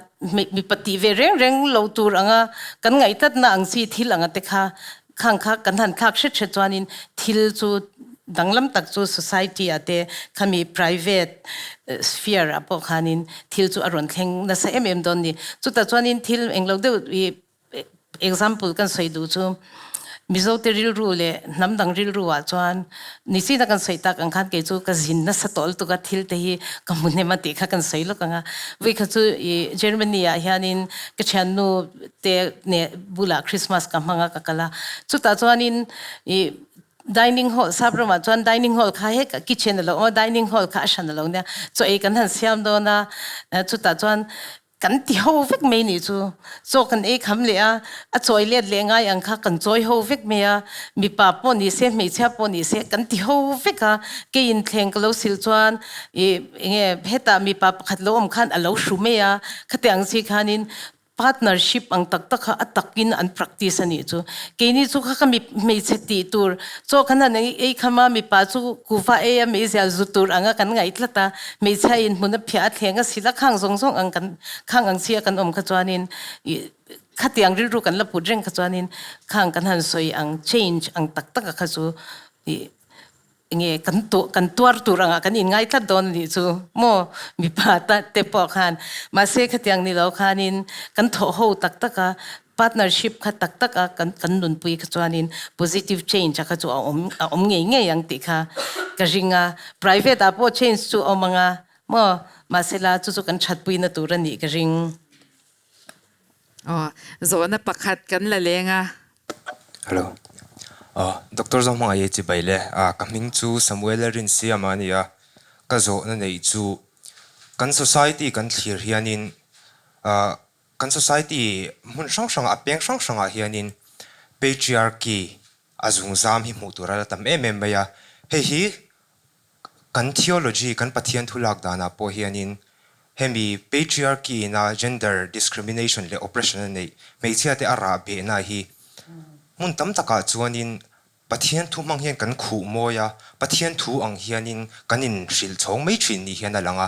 mipa tih ve reng reng lo tur anga kan ngaihtlatna ang chi thil anga te kha Khang kha kan han thlak hret hret chuanin thil chu danglam tak chu society ah te khami private sphere ah pawh khanin thil chu a rawn thleng nasa em em dawn ni. Chutah chuanin thil englo deuh i example kan sawi duh chu Mizo te rilru leh hnam dang rilru ah chuan nichina kan sawi tak ang khan kei chu ka zin nasa tawh lutuk a thil te hi ka hmu hnem a tih kha kan sawi lawk ang a. Vawikhat chu i Germany ah hianin ka thiannu te neh bulah Christmas ka hmang a ka kal a, chutah chuanin ih dining hall sap ramah chuan dining hall kha hek kitchen a lo awm a dining hall kha a hran a lo nia chaw ei kan han siam dawn a chutah chuan kan ti ho vek mai nih chu chaw kan ei kham leh a a chawi let leh ngai ang kha kan chawi ho vek mai a mipa pawh ni se hmeichhia pawh ni se kan ti ho vek a keiin thleng ka lo sil chuan ih enge hetah mipa pakhat lo awm khan a lo hru mai a khatiang chi khanin Partnership ang tak tak kha a takin an practice a nih chu. Keini chu kha ka mi hmeichhe tih tur chaw khan han ei kham a, mipa chu kuva ei a meizial zu tur anga kan ngaih tlat a, hmeichhia in hmun a phiah a thleng a sila khang zawng zawng ang kan khang ang chi a kan awm kha chuanin ih khatiang rilru kan la put reng kha chuanin khang kan han sawi ang change ang tak tak a kha chu ih Nge kan tu kan tuar tur anga kan inngai tlat dawn a nih chu maw mipa ta te pawh khan mahse khatiang ni lo khanin kan thawh ho tak tak a partnership kha tak tak a kan kan nunpui kha chuanin positive change a kha chu a awm a awm ngei ngei ang tih kha ka ring a private ah pawh change chu a awm anga maw mahse la chu chu kan thatpuina tur a nih ka ring. Aw zawhna pakhat kan la leng a. Hello. Aw Doctor Zohmangaih e chibai le. A ka hming chu Samuel Rinsiama a ni a. Ka zawhna neih chu kan society kan thlir hianin ah kan society hmun hrang hrangah a peng hrang hrangah hianin patriarchy a zungzam hi hmuh tur a la tam em em mai a. Hei hi Kan theology, kan Pathian thu lak danah pawh hianin hemi patriarchy ina gender discrimination leh oppression a neih hmeichhiate a rah behna hi hmun tam takah chuanin Pathian thu hmang hian kan khuh mawi a, Pathian thu ang hianin kan inhrilh chhawng mai thin ni hian a lang a,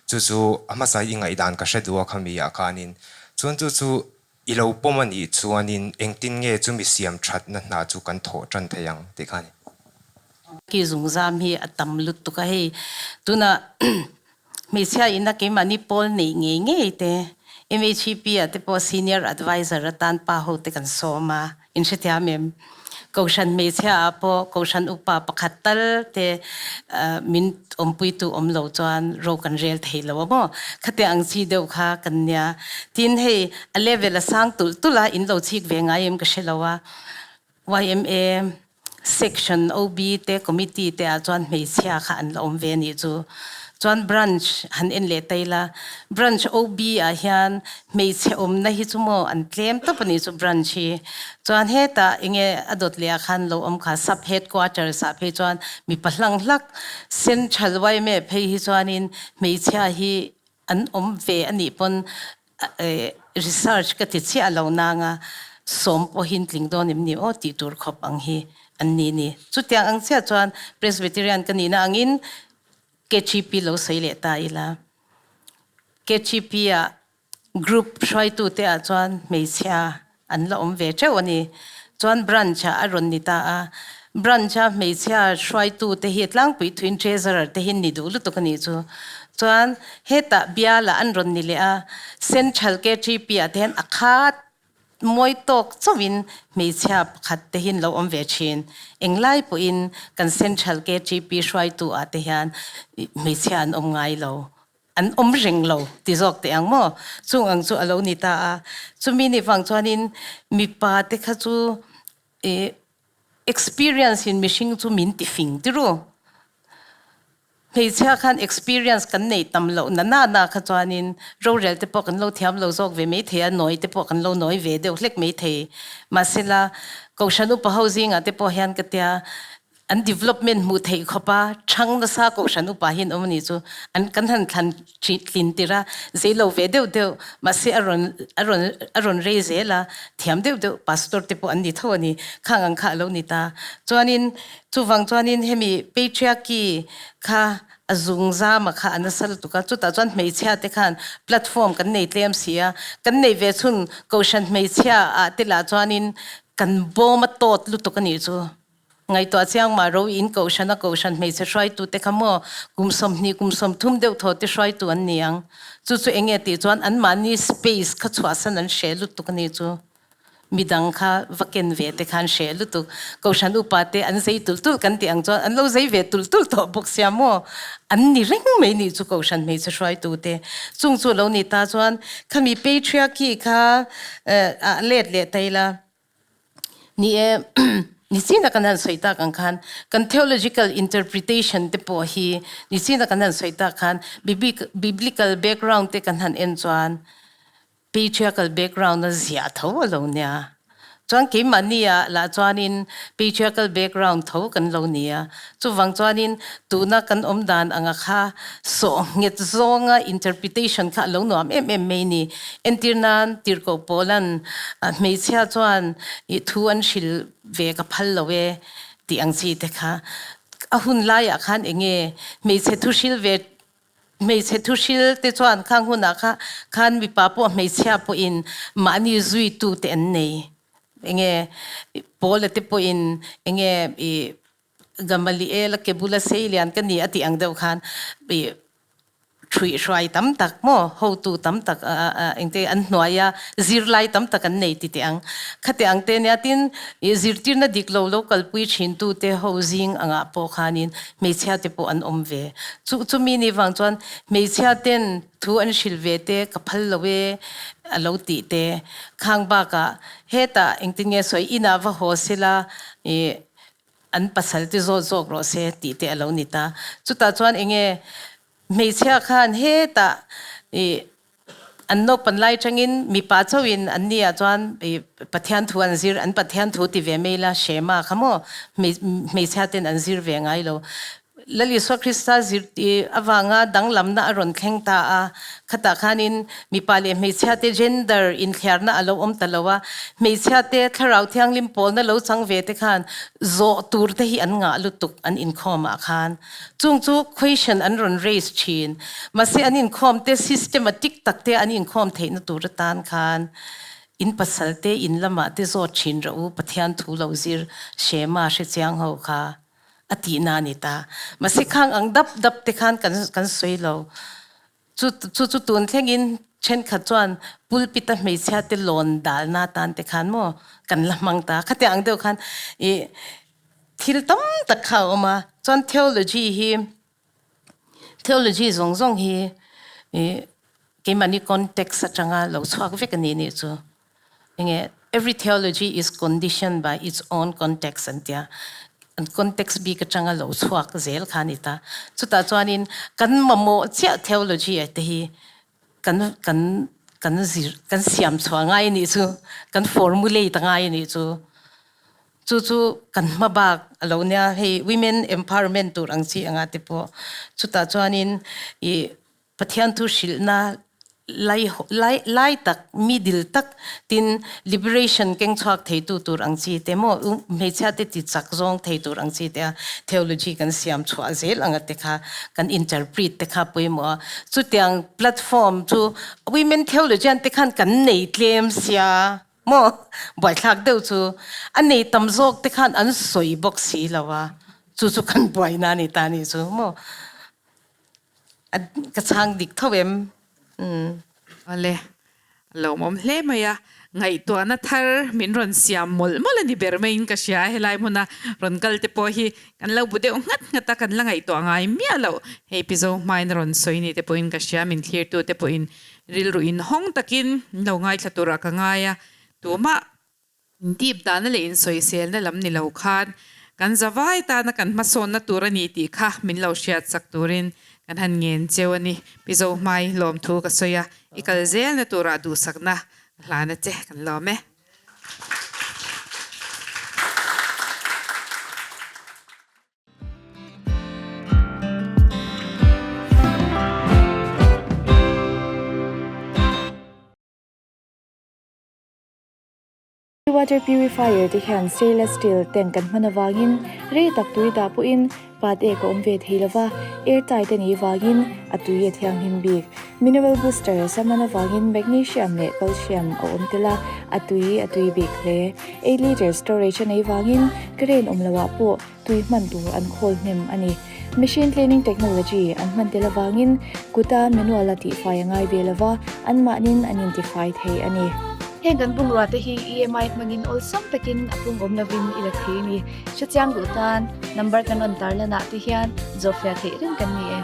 chu chu a hmasa i ngaihdan ka hre duh a khami ah khanin chuan chu chu i lo pawm a nih chuanin engtin nge chumi siam thatna hna chu kan thawh tan thei ang tih kha a ni. Ki zungzam hi a tam lutuk a, hei tunah hmeichhia ina keimahni pawl neih ngei ngei te MHEP ah te pawh senior advisor atan pa ho te kan sawm a, in hrethiam em? Kohhran hmeichhia ah pawh Kohhran upa pakhat tal te min awmpuitu awm lo chuan ro kan rel thei lo a maw? Khatiang ang chi deuh kha kan nia. Tin hei a level a sang tulh tulh a, in lo chik ve ngai em ka hre lo a. Yma Section OB te Committee te ah chuan hmeichhia kha an la awm ve anih chu. Chuan Branch han en leh ta ila, Branch OB ah hian hmeichhe awmna hi chu maw an tlem tawp anih chu Branch hi. Chuan hetah enge a dawt leh ah khan lo awm kha Sub Headquarters ah phei chuan mipa hlang hlak Central yma phei hi chuanin hmeichhia hi an awm ve anih pawn research ka ti chiah lo nanga sawm pawhin tling dawn em ni aw tih tur khawp ang hi an ni ni. Chutiang ang chiah chuan Presbyterian ka nihna angin KGP lo sawi leh ta ila. KGP ah group hruaitute ah chuan hmeichhia an la awm ve teuh a ni. Chuan branch ah a rawn ni ta a, branch a hmeichhia hruaitu te hi tlangpui thuin treasurer te hi ni duh lutuk a nih chu. Chuan hetah bialah an rawn ni leh a, Central KTP ah te hian a khat mawi tawk chauhin hmeichhia pakhat te hi an lo awm ve thin. Englai pawhin kan Central KTP hruaitu ah te hian hmeichhia an awm ngai lo. An awm reng lo ti zawk teh ang maw? Chung ang chu a lo ni ta a. Chumi ni vang chuanin mipa te kha chu ih experience in mihring chu min ti fing ti ru. Hmeichhia khan experience kan nei tam loh na na na kha chuanin rorel te pawh kan lo thiam lo zawk ve mai thei a, nawi te pawh kan lo nawi ve deuh hlek mai thei. Mahsela Kohhran upa ho zingah te pawh hian ka tia An development hmuh theih khawp a chhang nasa kohhran upa hi an awm a nih chu. An kan han thlan tlin tir a, zei lo ve deuh deuh, mahse a rawn a rawn a rawn rei zel a, thiam deuh deuh pastor te pawh an ni tho a ni. Khang ang kha a lo ni ta. Chuanin chuvang chuanin hemi patriarchy kha a zung zama kha a nasa lutuk a, chutah chuan hmeichhia te khan platform kan nei tlem si a, kan nei ve chhun kohhran hmeichhia ah te lah chuanin kan bawm a tawt lutuk a nih chu. Ngaihtuah chiang mah ro in kohhran a kohhran hmeichhe hruaitute kha maw kum 20 kum 30 deuh thaw te hruaitu an ni ang. Chu chu enge tih chuan anmahni space kha chhuahsan an hreh lutuk a ni chu. Midang kha va ken ve te kha an hreh lutuk. Kohhran upa te an zei tulh tulh kan tih ang chuan an lo zei ve tulh tulh tawh bawk sia maw. An ni reng mai nih chu kohhran hmeichhe hruaitute. Chung chu lo ni ta chuan khami patriarchy kha ah let leh ta ila. Ni e, nichin a kan han sawi tak ang khan kan theological interpretation te pawh hi nichin a kan han sawi tak khan biblical background te kan han en chuan patriarchal background a ziah tho a lo nia. Chuan keimahni ah lah chuanin patriarchal background tho kan lo nia. Chuvang chuanin tuna kan awm dan anga kha sawh nghet zawnga interpretation kha a lo nuam em em mai ni. Entir nan Tirhkoh Pawlan hmeichhia chuan i thu an hrilh ve ka phal lo e tih ang chi te kha a hun laiah khan enge hmeichhe thu hrilh ve hmeichhe thu hrilh te chuan khang hunah kha khan mipa pawh hmeichhia pawhin mahni zuitu te an nei. Enge Paula te pawhin enge i Gamaliel a ke bula sei lian ka ni a tih ang deuh khan i ṭhuih hruai tam tak maw hotu tam tak engte an hnuaia zirlai tam tak an nei ti teh ang. Khati ang te nia tin i zirtirna dik lo lo kalpui ṭhintu te ho zing angah pawh khanin hmeichhia te pawh an awm ve. Chu chumi ni vang chuan hmeichhia ten thu an hrilh ve te ka phal lo e a lo tih te khang bakah hetah engtin nge sawi inah va haw sela i an pasal te zawt zawk rawh se tih te a lo ni ta. Chutah chuan enge hmeichhia khan hetah i an naupan lai tangin mipa chauhin an ni ah chuan i Pathian thu an zir, an Pathian thu ti ve mai la Shema kha maw hmeichhia ten an zir ve ngai lo. Lal Isua Krista zir tih avanga danglamna a rawn thleng ta a, khatah khanin mipa leh hmeichhiate gender inthliarna a lo awm ta lo a, hmeichhiate thlarau thianghlim pawlna lo chang ve te khan zawh tur te hi an ngah lutuk an inkhawmah khan. Chung chu question an rawn raise thin. Mahse an inkhawm te systematic tak te an inkhawm theihna tur atan khan in pasal te in lamah te zawt thin rawh u Pathian thu lo zir Shema hrechiang ho kha. a tihna a ni ta. Mahse khang ang dap dap te khan kan kan sawi lo. Chu chu chu tun thlengin Thenkhat chuan pulpit a hmeichhia te lawn dalna atan te khan maw kan la hmang ta. Khatiang ang deuh khan ih thil tam tak kha a awm a. Chuan theology hi theology zawng zawng hi ih keimahni context atanga lo chhuak vek a ni nih chu. Enge every theology is conditioned by its own context an tia. An context bik atanga lo chhuak zel kha a ni ta. Chutah chuanin kan mamawh chiah theology ah te hi kan kan kan zir kan siam chhuah ngai a nih chu, kan formulate a ngai a nih chu. Chu chu kan hma bak a lo nia hei women empowerment tur ang chi anga te pawh. Chutah chuanin ih Pathian thu hrilhna lai lai lai tak, middle tak tin liberation keng chhuak theitu tur ang chi te maw hmeichhia te ti chak zawng thei tur ang chi te a theology kan siam chhuah zel anga te kha kan interpret te kha pawimawh a. Chutiang platform chu women theologian te khan kan nei tlem sia maw buaithlak deuh chu a nei tam zawk te khan an sawi bawk si lo a, chu chu kan buaina a ni ta a nih chu maw. Ka chhang dik tho em? Umm. Awle, a lawmawm hle mai a, ngaihtuahna thar min rawn siam mawlh mawlh a ni ber maiin ka hria a, helai hmuna rawn kal te pawh hi kan lo bu deuh nghat nghat a, kan la ngaihtuah ngai miah loh, hei Pi Zohmain a rawn sawi ni te pawhin ka hria, min thlirtu te pawhin rilru inhawng takin min lo ngaithla turah ka ngai a, tumah Dip dahna leh insawiselna lam ni lo khan kan zavai tana kan hmasawnna tur a ni tih kha min lo hriat chak turin kan han ngen cheu a ni. Pi Zohmai lawmthu ka sawi a, i kal zelna turah duhsakna ka hlan a che, kan lawm e. Water purifier te hian stainless steel tank kan hman avangin rei tak tui dah pawhin pat ek a awm ve thei lova, air tight a nih vangin a tui a thianghlim bik. Mineral booster a hman avangin magnesium leh calcium a awm tel a, a tui a tui bik hle. Eight litre storage a neih vangin current awm loah pawh tui hman tur an khawl hnem a ni. Machine cleaning technology an hman tel avangin kuta manual a tihfai a ngai ve lova, anmahnin an intifai thei a ni. Heng kan bungrua te hi EMI hmangin awlsam takin a pung awm lovin i la thei a ni. Hrechiang duh tan number kan rawn tarlanah te hian zawhfiah theih reng kan ni e.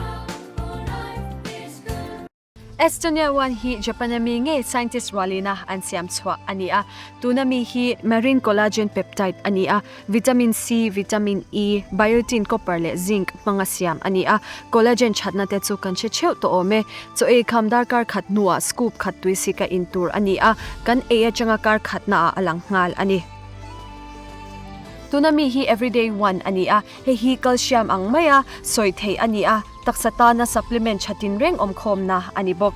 Estonia one hi Japan a mi ngei scientist rualina an siam chhuah a ni a. Tuna mi hi marine collagen peptide a ni a, vitamin C, vitamin E, biotin, copper leh zinc hmanga siam a ni a. Collagen thatna te chu kan hre theuh tawh awm e. Chaw ei kham darkar khat hnuah scoop khat tui sika in tur a ni a, kan ei atanga kar khatnaah a lang nghal a ni. Tuna mi hi everyday one a ni a, hei hi calcium ang maia sawi theih a ni a. Taksa tana supplement tha tinreng awmkhawmna a ni bawk.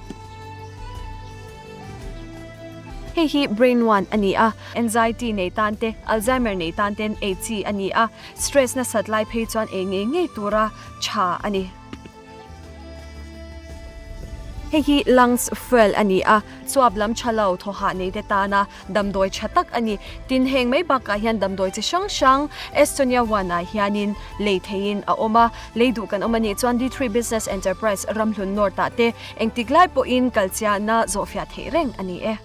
Hei hi Brain One a ni a, anxiety nei tan te, Alzheimer nei tan ten ei chi a ni a, stress nasat lai phei chuan ei ngei ngei tura tha a ni. Hei hi Lungs Fuel a ni a, chuap lam tha lo thawhah nei te tana Damdawi tha tak a ni. Tin, heng mai bakah hian damdawi chi hrang hrang Estonia One-ah hianin lei theihin a awm a. Lei duh kan awm a nih chuan D3 Business Enterprise Ramhlun North-ah te engtik lai pawhin kalchiahna zawhfiah theih reng a ni e.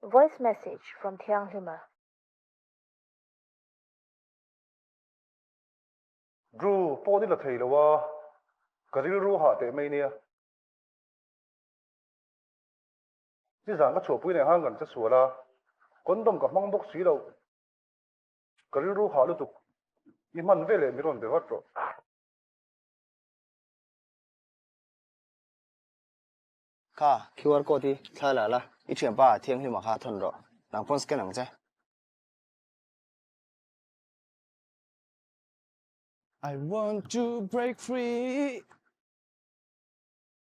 Voice message from Thianghlima. Drew, phone i la thei lo a, ka rilru hah teh mai nia. Nizan ka chhuahpui nei khan kan che sual a, condom ka hmang bawk si lo. Ka rilru hah lutuk, i hman veleh mi rawn be vat rawh. Kha QR code hi thla la la, i thianpa thianghlimah kha thawn rawh, nang pawn scan ang che. I want to break free.